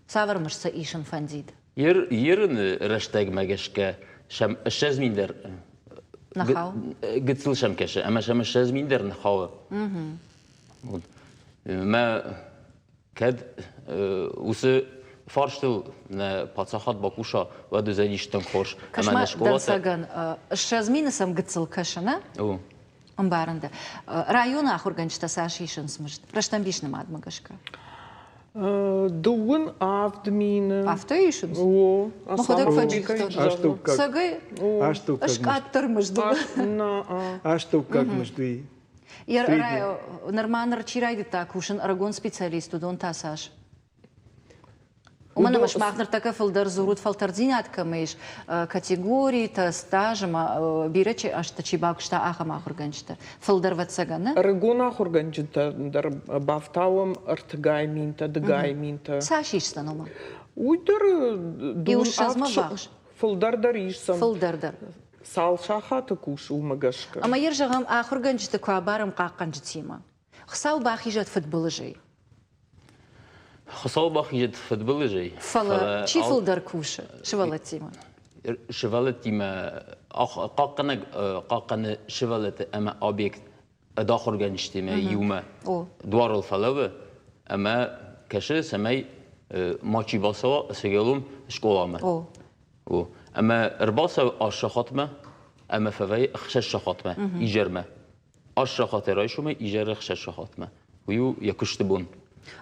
Цавӕр мызд сӕ исын фӕндид? Ерыны рӕстӕгмӕ гӕсгӕ сӕм 20 мин дӕр гыццыл сӕм кӕсы, ӕмӕ сӕм 20 мин дӕр ныхауы. Мӕ кӕд уыцы фарстыл нӕ паддзахад бакуса, уӕд уыдзӕнис тынг хорз. Ӕмӕ нӕ скъолатӕ... Дӕнцӕгӕн, 20 мины сӕм гыццыл кӕсы, нӕ? Ӕмбарын дӕ. Районы ахуыргӕнджытӕ цас исынц мызд? Рӕстӕмбис нымадмӕ гӕсгӕ. 27 мины. Афтӕ исынц? О. Мӕхӕдӕг фӕджих дӕн. Цӕгӕй скъаддӕр мызд. Астӕуккаг мызд уый. Нырма ныр чи райдыдта кусын ӕрыгон специалист, уыдон та цас? Уымӕн ӕмӕ сымах ныртӕккӕ фылдӕр дзурут, фӕлтӕрддзинад кӕмӕ ис, категоритӕ, стаж ӕмӕ бирӕ чи азты чи бакуыста, ахӕм ахуыргӕнджытӕ. Фылдӕр, ӕвӕццӕгӕн, нӕ? Ӕрыгон ахуыргӕнджытӕ дӕр бафтауӕм ӕртыгай минтӕ, дыгай минтӕ. Цас исдзӕн ома? Уый дӕр Иу ссӕдзмӕ ввахс. Фылдӕр дӕр исдзӕн. Фылдӕр дӕр. Цал сахаты кусы, уымӕ гӕсгӕ. Ӕмӕ йӕ зӕгъӕм, ахуыргӕнджыты куы абарӕм хъахъхъӕнджытимӕ. Хуыцау бахизӕд фыдбылызӕй. Хуыцау бахизӕд фыдбылызӕй. Фӕлӕ чи фылдӕр кусы сывӕллӕттимӕ? Сывӕллӕттимӕ хъахъхъӕнӕг хъахъхъӕны сывӕллӕтты ӕмӕ объект ӕдахуыргӕнджытимӕ иумӕ дуарыл фӕлӕууы ӕмӕ кӕсы, цӕмӕй мачи бацӕуа ӕцӕгӕлон скъоламӕ. О. Ӕмӕ ӕрбацӕуы аст сахатмӕ ӕмӕ фӕвӕййы ӕхсӕз сахатмӕ изӕрмӕ. Аст сахатӕй райсомӕй изӕры ӕхсӕз сахатмӕ. Уый у йӕ куысты бон.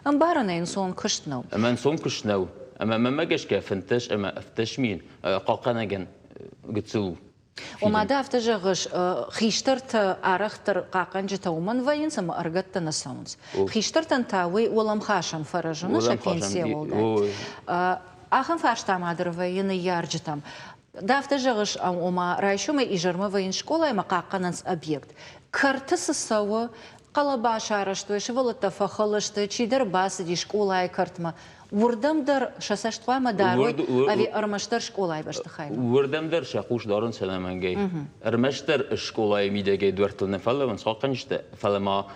Ӕмбарын ӕй, ӕнцон куыст нӕу. Ӕмӕ ӕнцон куыст нӕу. Ӕмӕ мӕнмӕ гӕсгӕ 15 ӕмӕ 17 мин хъахъхъӕнӕгӕн гыццыл у. Ома ды афтӕ зӕгъыс, хистӕртӕ арӕхдӕр хъахъхъӕнджытӕ уымӕн вӕййынц ӕмӕ ӕрыгӕттӕ нӕ цӕуынц. Хистӕртӕн та уый уӕлӕмхасӕн фӕрӕз у, сӕ пенсийӕ уӕлдай. Ахӕм фарста ма дӕр вӕййы ныййарджытӕм. Ды афтӕ зӕгъыс, ома райсомӕй изӕрмӕ вӕййынц скъолайы ӕмӕ хъахъхъӕнынц объект. Кӕрты цы цӕуы, хъӕлӕба сарӕзтой, сывӕллӕттӕ фӕхыл сты, чидӕр бацыди скъолайы кӕртмӕ. Уырдӕм дӕр сӕ цӕст хъуамӕ дарой ӕви ӕрмӕстдӕр скъолайы бӕстыхаймӕ? Уырдӕм дӕр сӕ хъус дарынц ӕнӕмӕнгӕй. Ӕрмӕстдӕр скъолайы мидӕгӕй дуӕрттыл нӕ фӕлӕууынц хъахъхъӕнджытӕ, фӕлӕ ма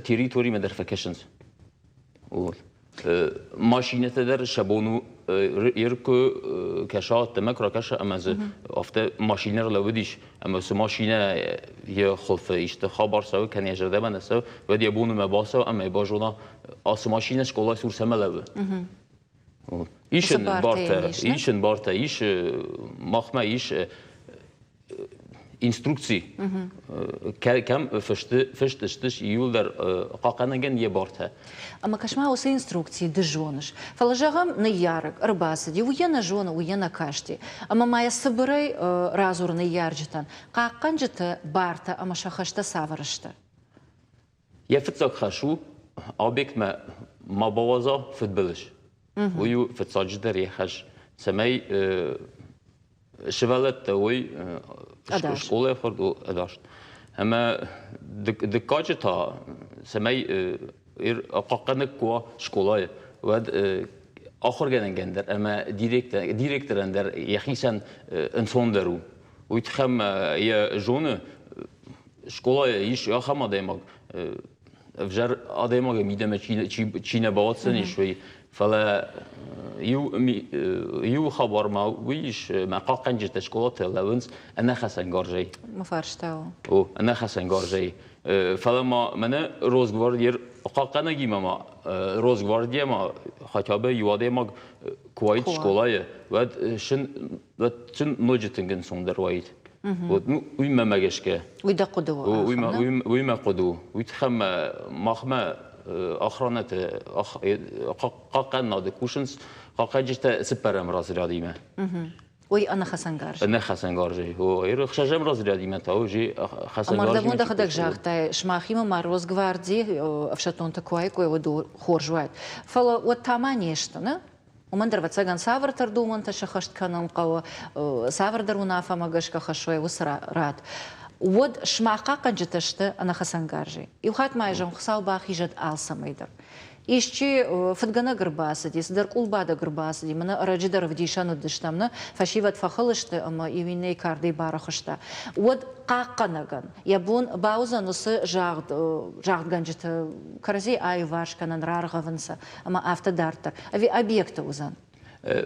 территоримӕ дӕр фӕкӕсынц. Вот. Машинӕтӕ дӕр сӕ бон у ер куы кӕса, ӕмӕ куы ракӕса, ӕмӕ дзы афтӕ машинӕ ӕрлӕууыдис, ӕмӕ цы машинӕ йӕ хуылфы исты хабар цӕуы, кӕнӕ йӕ зӕрдӕмӕ нӕ цӕуы, уӕд йӕ бон уымӕ бацӕуы ӕмӕ йӕ базона, ацы машинӕ скъолайы цур цӕмӕ лӕууы. Ис ын бартӕ, ис ын бартӕ, ис махмӕ ис инструкци, кӕм фыст сты иууылдӕр хъахъхъӕнӕгӕн йӕ бартӕ. Ӕмӕ кӕс-ма, уыцы инструкци ды зоныс. Фӕлӕ, зӕгъӕм, ныййарӕг ӕрбацыди, уый йӕ нӕ зоны, уый йӕ нӕ касти. Ӕмӕ ма йӕ цыбырӕй радзур ныййарджытӕн, хъахъхъӕнджыты бартӕ ӕмӕ сӕ хӕстӕ цавӕр сты? Йӕ фыццаг хӕс у. объектмӕ ма бауадза фыдбылыз. Уый у фыццаджыдӕр йӕ хӕс, цӕмӕй сывӕллӕттӕ уой скъолайы ӕфхӕрд у ӕдас. Ӕмӕ дыккаджы та, цӕмӕй хъахъхъӕнӕг куы уа скъолайы, уӕд ахуыргӕнӕгӕн дӕр ӕмӕ директорӕн дӕр йӕхицӕн ӕнцондӕр у. Уый тыххӕй йӕ зоны, скъолайы ис ахӕм адӕймаг, ӕвзӕр адӕймагӕй мидӕмӕ чи нӕ бауадздзӕнис, уый. Фӕлӕ иу хабар ма уый ис, мӕ хъахъхъӕнджытӕ скъолаты лӕууынц ӕнӕхӕцӕнгарзӕй. Мӕ фарста у. О, ӕнӕхӕцӕнгарзӕй. Фӕлӕ ма мӕнӕ Росгвардийы хъахъхъӕнӕгимӕ ма Росгвардийӕ ма хотя бы иу адӕймаг куы уаид скъолайы, уӕд сын уӕд сын ноджы тынг ӕнцондӕр уаид. Вот, ну, уый мӕмӕ гӕсгӕ. Уый дӕ хъуыды у? Уый мӕ хъуыды у. Уый тыххӕй махмӕ охранӕты хъахъхъӕнынады кусынц хъахъхъӕнджытӕ цыппӕрӕм разрядимӕ. Ой, ӕнӕхӕцӕнгарз. Ӕнӕхӕцӕнгарзӕй. О, ӕхсӕзӕм разрядимӕ та уже хӕцӕнгарзимӕ. Мардӕбон дӕхӕдӕг загътай, сымахимӕ ма Росгварди ӕфсӕддонтӕ куы уаиккой, уӕд хорз уаид. Фӕлӕ уӕд та ма не сты, нӕ? Уымӕн дӕр, ӕвӕццӕгӕн, цавӕрдӕр домӕнтӕ сӕххӕст кӕнын хъӕуы, цавӕрдӕр уынаффӕмӕ гӕсгӕ хӕссой уыцы рад. Уӕд сымах хъахъхъӕнджытӕ сты ӕнӕхӕцӕнгарзӕй. Иу хатт ма зӕгъын, Хуыцау бахизӕд алцӕмӕй дӕр. Исчи фыдгӕнӕг ӕрбацыди, цыдӕр къулбадӕг ӕрбацыди, мӕнӕ ӕрӕджы дӕр ӕвдисӕн уыдыстӕм, нӕ фӕсивӕд фӕхыл сты ӕмӕ иу иннӕйы кардӕй барӕхуыста. Уӕд хъахъхъӕнӕгӕн йӕ бон бауыдзӕн уыцы загъд, загъдгӕнджыты кӕрӕдзийы аиуварс кӕнын, раргъӕвын сӕ ӕмӕ афтӕ дарддӕр. Ӕви объекты уыдзӕн?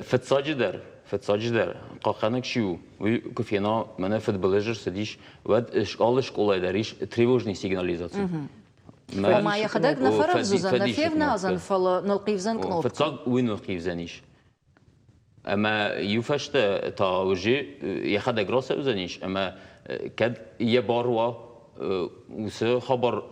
Фыццаджыдӕр, фыццаджыдӕр, хъахъхъӕнӕг чи у, уый куы фена, мӕнӕ фыдбылыз ӕрцыдис, уӕд алы скъолайы дӕр ис тревожный сигнализаци. Ома йӕхӕдӕг нӕ фӕрӕвдз уыдзӕн, нӕ февналдзӕн, фӕлӕ нылхъивдзӕн кънопкӕ. Фыццаг уый нылхъивдзӕнис. Ӕмӕ иу фӕстӕ та уже йӕхӕдӕг рацӕудзӕнис, ӕмӕ кӕд йӕ бар уа уыцы хабар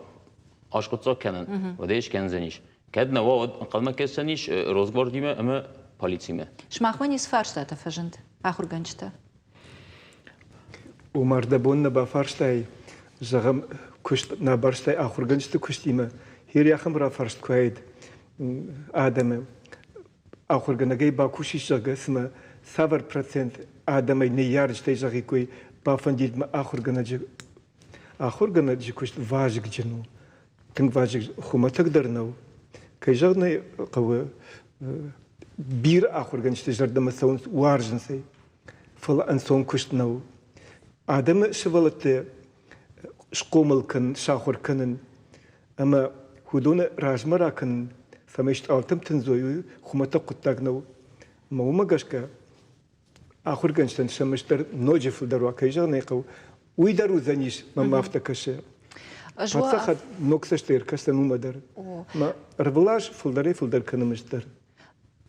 аскъуыддзаг кӕнын, уӕд ӕй скӕндзӕнис. Кӕд нӕ уа, уӕд ӕнхъӕлмӕ кӕсӕн ис Росгвардимӕ ӕмӕ полицимӕ. Сымахмӕ ницы фарстатӕ фӕзынд, ахуыргӕнджытӕ? Омар, дӕ бон нӕ бафарстай, зӕгъӕм, куыст нӕ барстай ахуыргӕнджыты куыстимӕ, хир ахӕм рафарст куы уаид адӕмы ахуыргӕнӕгӕй бакусис, зӕгъгӕ, цымӕ цавӕр процент адӕмӕй ныййарджытӕй зӕгъиккой, бафӕндид мӕ ахуыргӕнӕджы ахуыргӕнӕджы куыст вазыгджын у, тынг вазыгджын, хуымӕтӕг дӕр нӕу. Кӕй зӕгъын ӕй хъӕуы, бирӕ ахуыргӕнджыты зӕрдӕмӕ цӕуынц, уарзынц ӕй, фӕлӕ ӕнцон куыст нӕу. Адӕмы сывӕллӕтты схъомыл кӕнын, сахуыр кӕнын ӕмӕ уыдоны размӕ ракӕнын, цӕмӕй стъалытӕм тындзой, уый хуымӕтӕг хъуыддаг нӕу. Ӕмӕ уымӕ гӕсгӕ ахуыргӕнджытӕн сӕ мызд дӕр ноджы фылдӕр уа, кӕй зӕгъын ӕй хъӕуы, уый дӕр уыдзӕнис, мӕнмӕ афтӕ кӕсы. Паддзахад ног цӕстӕй ӕркӕсдзӕн уымӕ дӕр. Мӕ ӕрвылаз фылдӕрӕй-фылдӕр кӕны мызд дӕр.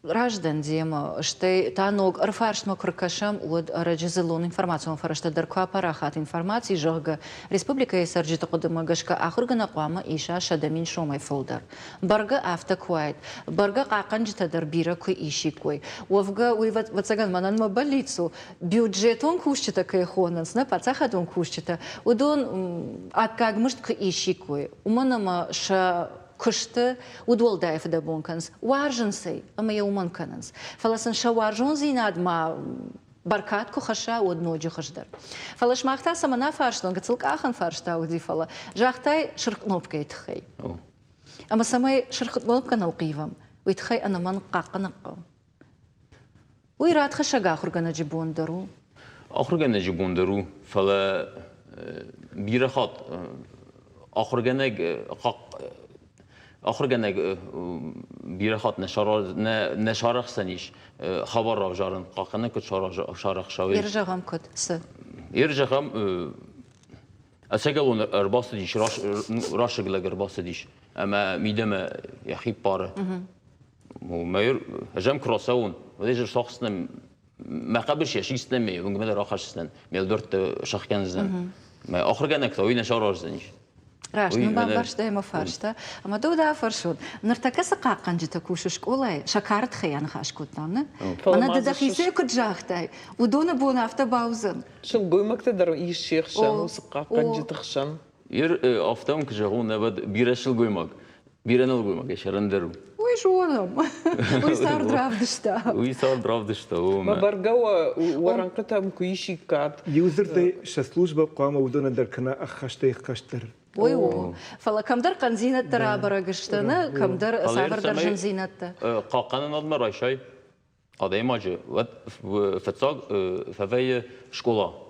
Раздӕн демӕ, стӕй та ног ӕрфарстмӕ куы ркӕсӕм, уӕд ӕрӕджы дзыллон информацион фӕрӕзтӕ дӕр куы апарахат информаци, зӕгъгӕ, республикӕйы цӕрджыты хъуыдымӕ гӕсгӕ ахуыргӕнӕг хъуамӕ иса 100 000 сомӕй фылдӕр. Бӕргӕ афтӕ куы уаид, бӕргӕ хъахъхъӕнджытӕ дӕр бирӕ куы исиккой. Уӕвгӕ, уый, ӕвӕццӕгӕн, мӕнӕн мӕ бӕллиц у, бюджетон кусджытӕ кӕй хонынц, нӕ паддзахадон кусджытӕ, уыдон аккаг мызд куы исиккой, уымӕн ӕмӕ сӕ куысты удуӕлдай фыдӕбон кӕнынц, уарзынц ӕй ӕмӕ йӕ уымӕн кӕнынц. Фӕлӕ сын сӕ уарзондзинад ма бӕркад куы хӕсса, уӕд ноджы хуыздӕр. Фӕлӕ сымах та цӕмӕн афарстон, гыццыл къахӕн фарста уыди, фӕлӕ загътай сырх кънопкӕйы тыххӕй. Ӕмӕ цӕмӕй сырх кънопкӕ нылхъивӕм, уый тыххӕй ӕнӕмӕнг хъахъхъӕнын хъӕуы. Уый радхӕссӕг ахуыргӕнӕджы бон дӕр у. Ахуыргӕнӕджы бон дӕр у, фӕлӕ бирӕ хатт ахуыргӕнӕг ахуыргӕнӕг бирӕ хатт нӕ сарӕхсдзӕнис хабар равзарын, хъахъхъӕнӕг куыд сарӕхса, уый. Ир зӕгъӕм куыд? Цы? Ир зӕгъӕм, ӕцӕгӕлон ӕрбацыдис, расыг лӕг ӕрбацыдис ӕмӕ мидӕмӕ йӕхи ппары. Мӕ ӕз ӕм куы рацӕуон, уӕд ӕз ӕрцахсдзынӕн мӕ хъӕбыс йӕ сисдзынӕн, ме уынгмӕ дӕр рахӕсдзынӕн, ме лдӕртты сӕхгӕндзынӕн. Мӕ ахуыргӕнӕг та уый нӕ сараздзӕнис. Раст, ну бамбӕрстай мӕ фарста. Ӕмӕ дӕу дӕ афӕрсон. Ныртӕккӕ цы хъахъхъӕнджытӕ кусы скъолайы, сӕ кары тыххӕй аныхас кодтам, нӕ? Мӕнӕ ды дӕхицӕй куыд загътай, уыдоны бон афтӕ бауыдзӕн. Сылгоймӕгтӕ дӕр ис се хсӕн, уыцы хъахъхъӕнджыты хсӕн. Ир, афтӕ мын куы зӕгъон, ӕвӕд бирӕ сылгоймаг. Бирӕ нӕлгоймагӕй сӕрӕндӕр у. Уый зонӕм. Уый цард равдыста. Уый цард равдыста, о. Мӕ бӕргӕ уӕ рӕнхъытӕм куы исиккат. Иу дзырдӕй сӕ службӕ хъуамӕ уыдонӕн дӕр кӕна ӕххӕстӕй ӕххӕстдӕр. Уый у. Фӕлӕ кӕмдӕр хъӕндзинӕдтӕ рабӕрӕг сты, нӕ кӕмдӕр цавӕрдӕр зындзинӕдтӕ. Хъахъхъӕнынадмӕ райсай адӕймаджы, уӕд фыццаг фӕвӕййы скъола.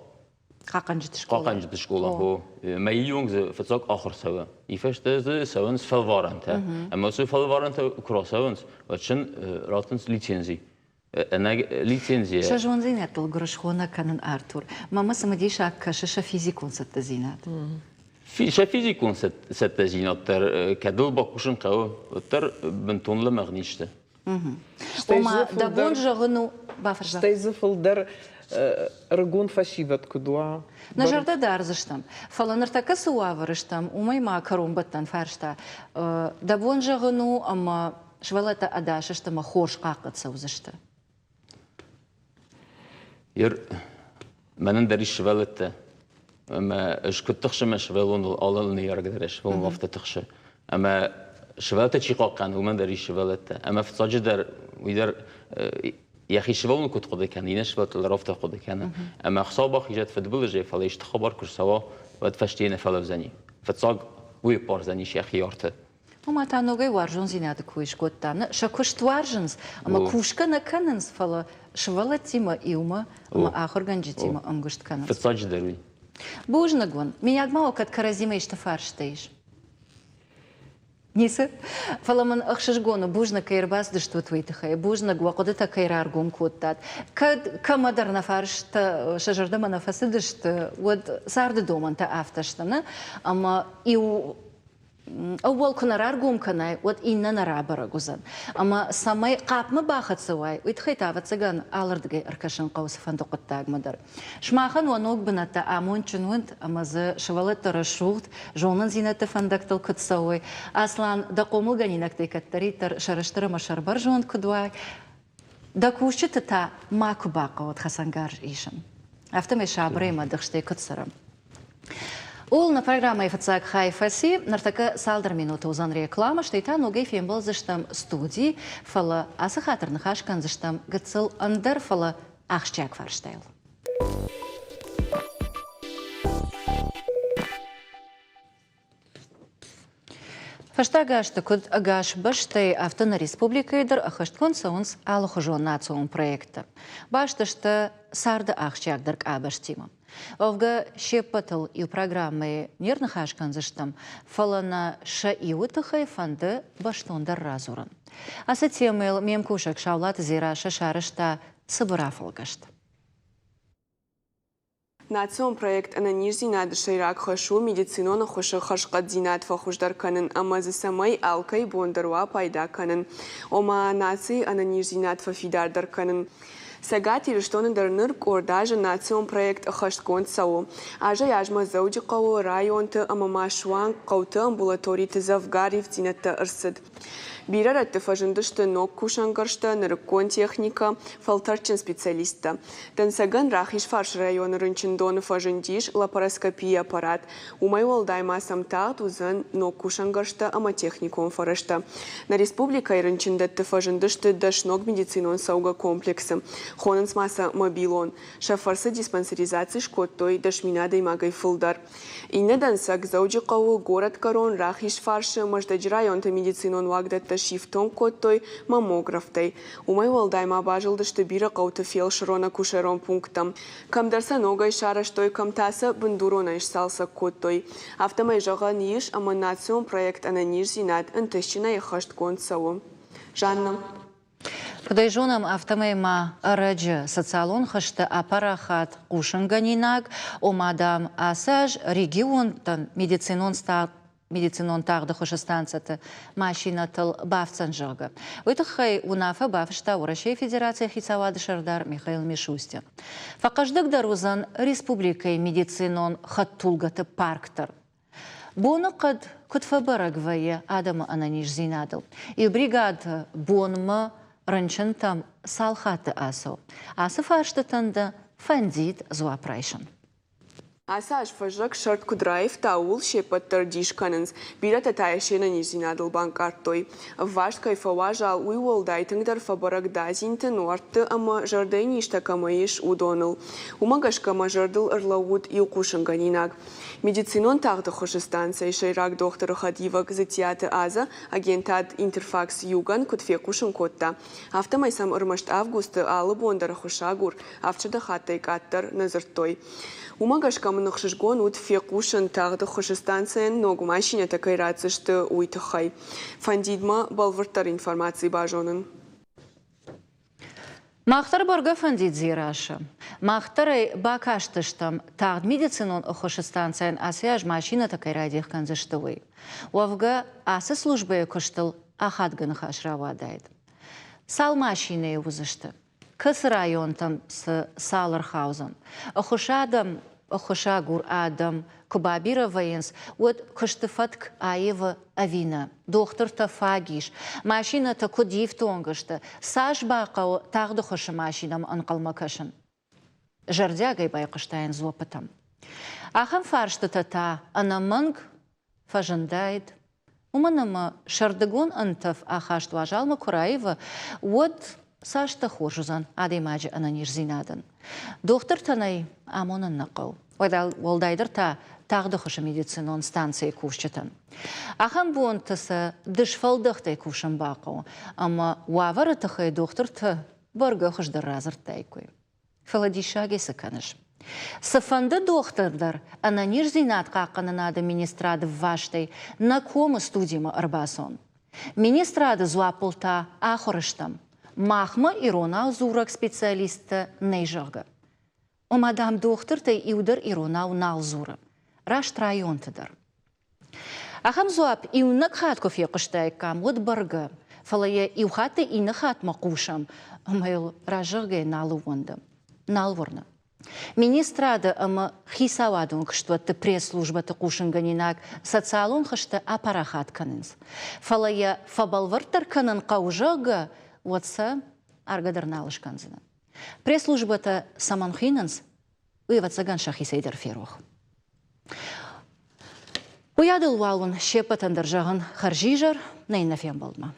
Хъахъхъӕнджыты скъола. Хъахъхъӕнджыты скъола, хо. Мӕйы онг дзы фыццаг ахуыр цӕуы. И фӕстӕ дзы цӕуынц фӕлварӕнтӕ. Ӕмӕ уыцы фӕлварӕнтӕ куы рацӕуынц, уӕд сын раттынц лицензи. Ӕнӕ лицензийӕ. Сӕ зондзинӕдтыл гуырысхо нӕ кӕнын, Артур. Мӕнмӕ цымыдисаг кӕсы сӕ физикон цӕттӕдзинад. Сӕ физикон цӕттӕдзинад дӕр кӕдыл бакусын хъӕуы, уӕддӕр бынтон лӕмӕгъ не сты. Ома, дӕ бон зӕгъын у, бафӕрса. Стӕй дзы фылдӕр ӕрыгон фӕсивӕд куыд уа. Нӕ зӕрдӕ дардзыстӕм. Фӕлӕ ныртӕккӕ цы уавӕры стӕм, уымӕй ма кӕронбӕттӕн фарста. Дӕ бон зӕгъын у, ӕмӕ сывӕллӕттӕ ӕдас сты ӕмӕ хорз хъахъхъӕд цӕудзысты. Ер, мӕнӕн дӕр ис сывӕллӕттӕ. Ӕмӕ ӕз куыд тыхсын мӕ сывӕллоныл, алы ныййарӕг дӕр йӕ сывӕллоныл афтӕ тыхсы. Ӕмӕ сывӕллӕттӕ чи хъахъхъӕны, уымӕн дӕр ис сывӕллӕттӕ. Ӕмӕ фыццаджыдӕр уый дӕр йӕхи сывӕллон куыд хъуыды кӕны, иннӕ сывӕллӕттыл дӕр афтӕ хъуыды кӕны. Ӕмӕ Хуыцау бахизӕд фыдбылызӕй, фӕлӕ исты хабар куы рцӕуа, уӕд фӕстейы нӕ фӕлӕудзӕни. Фыццаг уый ӕппардзӕнис йӕхи арты. Ома та ногӕй уарзондзинады кой скодта. Сӕ куыст уарзынц ӕмӕ кусгӕ нӕ кӕнынц, фӕлӕ сывӕллӕттимӕ иумӕ ӕмӕ ахуыргӕнджытимӕ ӕмгуыст кӕнынц. Фыццаджыдӕр уый. Бузныг уын. Миййаг ма уӕ кӕд кӕрӕдзимӕ исты фарста ис? Ницы. Фӕлӕ мын ӕхсызгон у, бузныг кӕй ӕрбацыдыстут, уый тыххӕй. Бузныг, уӕ хъуыдытӕ кӕй раргом кодтат. Кӕд кӕмӕдӕр нӕ фарстӕ сӕ зӕрдӕмӕ нӕ фӕцыдысты, уӕд царды домӕнтӕ афтӕ сты, нӕ? Ӕмӕ иу ӕууӕл куы нӕ раргом кӕнай, уӕд иннӕ нӕ рабӕрӕг уыдзӕн. Ӕмӕ цӕмӕй хъапмӕ бахӕццӕ уай, уый тыххӕй та, ӕвӕццӕгӕн, алырдыгӕй ӕркӕсын хъӕуы цыфӕнды хъуыддагмӕ дӕр. Сымахӕн уӕ ног бынӕттӕ амондджын уӕнт ӕмӕ дзы сывӕллӕттӕ рӕсугъд зонындзинӕдты фӕндӕгтыл куыд цӕуой. Аслан, дӕ хъомылгӕнинӕгтӕй кӕддӕриддӕр сӕрыстыр ӕмӕ сӕрбӕрзонд куыд уай, Дӕ кусджыты та макуы бахъӕуӕд хӕцӕнгарз исын. Афтӕмӕй сабырӕй ӕмӕ ӕдыхстӕй куыд цӕрӕм. Ууыл нӕ программӕйы фыццаг хай фӕци. Ныртӕккӕ цалдӕр минуты уыдзӕн рекламӕ, стӕй та ногӕй фембӕлдзыстӕм студийы, фӕлӕ ацы хатт ӕрныхас кӕндзыстӕм гыццыл ӕндӕр, фӕлӕ ахсджиаг фарстайыл. Фӕстаг азты куыд ӕгас бӕстӕйы, афтӕ нӕ республикӕйы дӕр ӕххӕстгонд цӕуынц алыхуызон национ проекттӕ. Баст сты царды ахсджиагдӕр къабӕзтимӕ. Уӕвгӕ, се ппӕтыл иу программӕйы не рныхас кӕндзыстӕм, фӕлӕ нӕ сӕ иуы тыххӕй фӕнды бӕстондӕр радзурын. Ацы темӕйыл ме мкусӕг Саулаты Дзерассӕ сарӕзта цыбыр афӕлгӕст. Национ проект «Ӕнӕниздзинады сӕйраг хӕс у медицинон ӕххуысы хӕрзхъӕддзинад фӕхуыздӕр кӕнын ӕмӕ дзы цӕмӕй алкӕй бон дӕр уа пайда кӕнын, ома нацийы ӕнӕниздзинад фӕфидардӕр кӕнын. Цӕгат Ирыстоны дӕр ныр къорд азы национ проект ӕххӕстгонд цӕуы. Азӕй-азмӕ Дзӕуджыхъӕуы, районты ӕмӕ ма суанг хъӕуты амбулаториты дзӕвгар ивддзинӕдтӕ ӕрцыд. Бирӕ рӕтты фӕзындысты ног кусӕнгӕрзтӕ, нырыккон техникӕ, фӕлтӕрдджын специалисттӕ. Дӕнцӕгӕн Рахизфарсы районы рынчындоны фӕзындис лапароскопийы аппарат. Уымӕй уӕлдай ма сӕм тагъд уыдзӕн ног кусӕнгӕрзтӕ ӕмӕ техникон фӕрӕзтӕ. Нӕ республикӕйы рынчындӕтты фӕзындысты 10 ног медицинон цӕугӕ комплексы. Хонынц ма сӕ мобилон. Сӕ фӕрцы диспансеризаци скодтой 10 000 адӕймагӕй фылдӕр. Иннӕ дӕнцӕг Дзӕуджыхъӕуы горӕтгӕрон Рахизфарсы Мӕздӕджы районты медицинон уагдӕттӕ сифтонг кодтой маммографтӕй. Уымӕй уӕлдай ма базылдысты бирӕ хъӕуты фелсырон-акушерон пункттӕм. Кӕмдӕр сӕ ногӕй сарӕзтой, кӕм та сӕ бындуронӕй сцалцӕг кодтой. Афтӕмӕй зӕгъӕн ис, ӕмӕ национ проект «Ӕнӕниздзинад» ӕнтыстджынӕй ӕххӕстгонд цӕуы. Жанна. Куыд ӕй зонӕм, афтӕмӕй ма ӕрӕджы социалон хызты апарахат хъусынгӕнинаг, ома, дам, ацы аз регионтӕн медицинон медицинон тагъды хуызы станцӕты машинӕтыл бафтдзӕн, зӕгъгӕ. Уый тыххӕй уынаффӕ бафыста Уӕрӕсейы Федерацийы хицауады сӕрдар Михаил Мишустин. Фӕхъӕздыгдӕр уыдзӕн республикӕйы медицинон хӕдтулгӕты парк дӕр. Боныхъӕд куыд фӕбӕрӕг вӕййы адӕмы ӕнӕниздзинадыл? Иу бригад бонмӕ рынчынтӕм цал хатты ацӕуы? Ацы фарстытӕн дӕ фӕндид дзуапп райсын. Ацы аз фӕззӕг сӕрд куыд раивта, ууыл се ппӕт дӕр дис кӕнынц. Бирӕтӕ та йӕ се нӕниздзинадыл банкъардтой. Ӕвваст кӕй фӕуазал, уый уӕлдай тынгдӕр фӕбӕрӕг дадзинты, нуӕртты ӕмӕ, зӕрдӕйы низтӕ кӕмӕ ис, уыдоныл. Уымӕ гӕсгӕ мӕ зӕрдыл ӕрлӕууыд иу хъусынгӕнинаг. Медицинон тагъды хуызы станцӕйы сӕйраг дохтыры хӕдивӕг Дзытиаты Азӕ агентад Интерфакс Югӕн куыд фехъусын кодта, афтӕмӕй сӕм ӕрмӕст августы алы бон дӕр ӕххуысагур 700 хаттӕй къаддӕр нӕ дзырдтой. Уымӕ гӕсгӕ мын ӕхсызгон уыд фехъусын, тагъд ӕххуысы станцӕйӕн ног машинӕтӕ кӕй ратдзысты, уый тыххӕй. Фӕндид мӕ бӕлвырддӕр информаци базонын. Мах дӕр бӕргӕ фӕндид Дзерассӕ. Мах дӕр ӕй бакастыстӕм, тагъд медицинон ӕххуысы станцӕйӕн ацы аз машинӕтӕ кӕй радих кӕндзысты, уый. Уӕвгӕ, ацы службӕйы куыстыл ахадгӕ ныхас рауадаид. Цал машинӕйы уыдзысты? Кӕцы районтӕм цы цал ӕрхаудзӕн? Ӕххуыс адӕм, ӕххуысагур адӕм куы бабирӕ вӕййынц, уӕд куысты фӕтк аивы ӕви нӕ? Дохтыртӕ фаг ис, машинӕтӕ куыд ифтонг сты, цас бахъӕуы тагъд ӕххуысы машинӕмӕ ӕнхъӕлмӕ кӕсын? Зӕрдиагӕй байхъуыстаин дзуӕппытӕм. Ахӕм фарстытӕ та ӕнӕмӕнг фӕзындаид, уымӕн ӕмӕ сӕрдыгон ӕнтӕф ахаст уазалмӕ куы раивы, уӕд цастӕ хорз уыдзӕн адӕймаджы ӕнӕниздзинадӕн. Дохтыртӕн ӕй амонын нӕ хъӕуы, уӕлдайдӕр та тагъд ӕххуысы медицинон станцӕйы кусджытӕн. Ахӕм бонты сӕ дысфӕлдӕхтӕй кусын бахъӕуы, ӕмӕ уавӕры тыххӕй дохтыртӕ бӕргӕ хуыздӕр радзырдтаиккой. Фӕлӕ диссагӕй цы кӕныс? Цыфӕнды дохтыр дӕр ӕнӕниздзинад хъахъхъӕнынады министрады ввастӕй нӕ комы студимӕ ӕрбацон. Министрады дзуаппыл та ахуыр стӕм. Махмӕ иронау дзурӕг специалисттӕ нӕй, зӕгъгӕ. Ома, дам, дохтыртӕй иу дӕр иронау нал дзуры. Раст районты дӕр. Ахӕм дзуапп иунӕг хатт куы фехъуыстаиккам, уӕд бӕргӕ, фӕлӕ йӕ иу хаттӕй иннӕ хатмӕ хъусӕм, ӕмӕ йыл разӕгъгӕ нал ӕууӕндӕм, нал уырны. Министрады ӕмӕ хицауадон куыстуӕтты пресс-службӕты хъусынгӕнинаг социалон хызтӕ апарахат кӕнынц. Фӕлӕ йӕ фӕбӕлвырддӕр кӕнын хъӕуы, зӕгъгӕ, уӕд сӕ аргӕ дӕр нал скӕндзынӕ. Пресс-службӕтӕ цӕмӕн хуинынц, уый, ӕвӕццӕгӕн, сӕхицӕй дӕр ферох. Уыйадыл уал уын се ппӕтӕн дӕр зӕгъын хӕрзизӕр, нӕ иннӕ фембӕлдмӕ.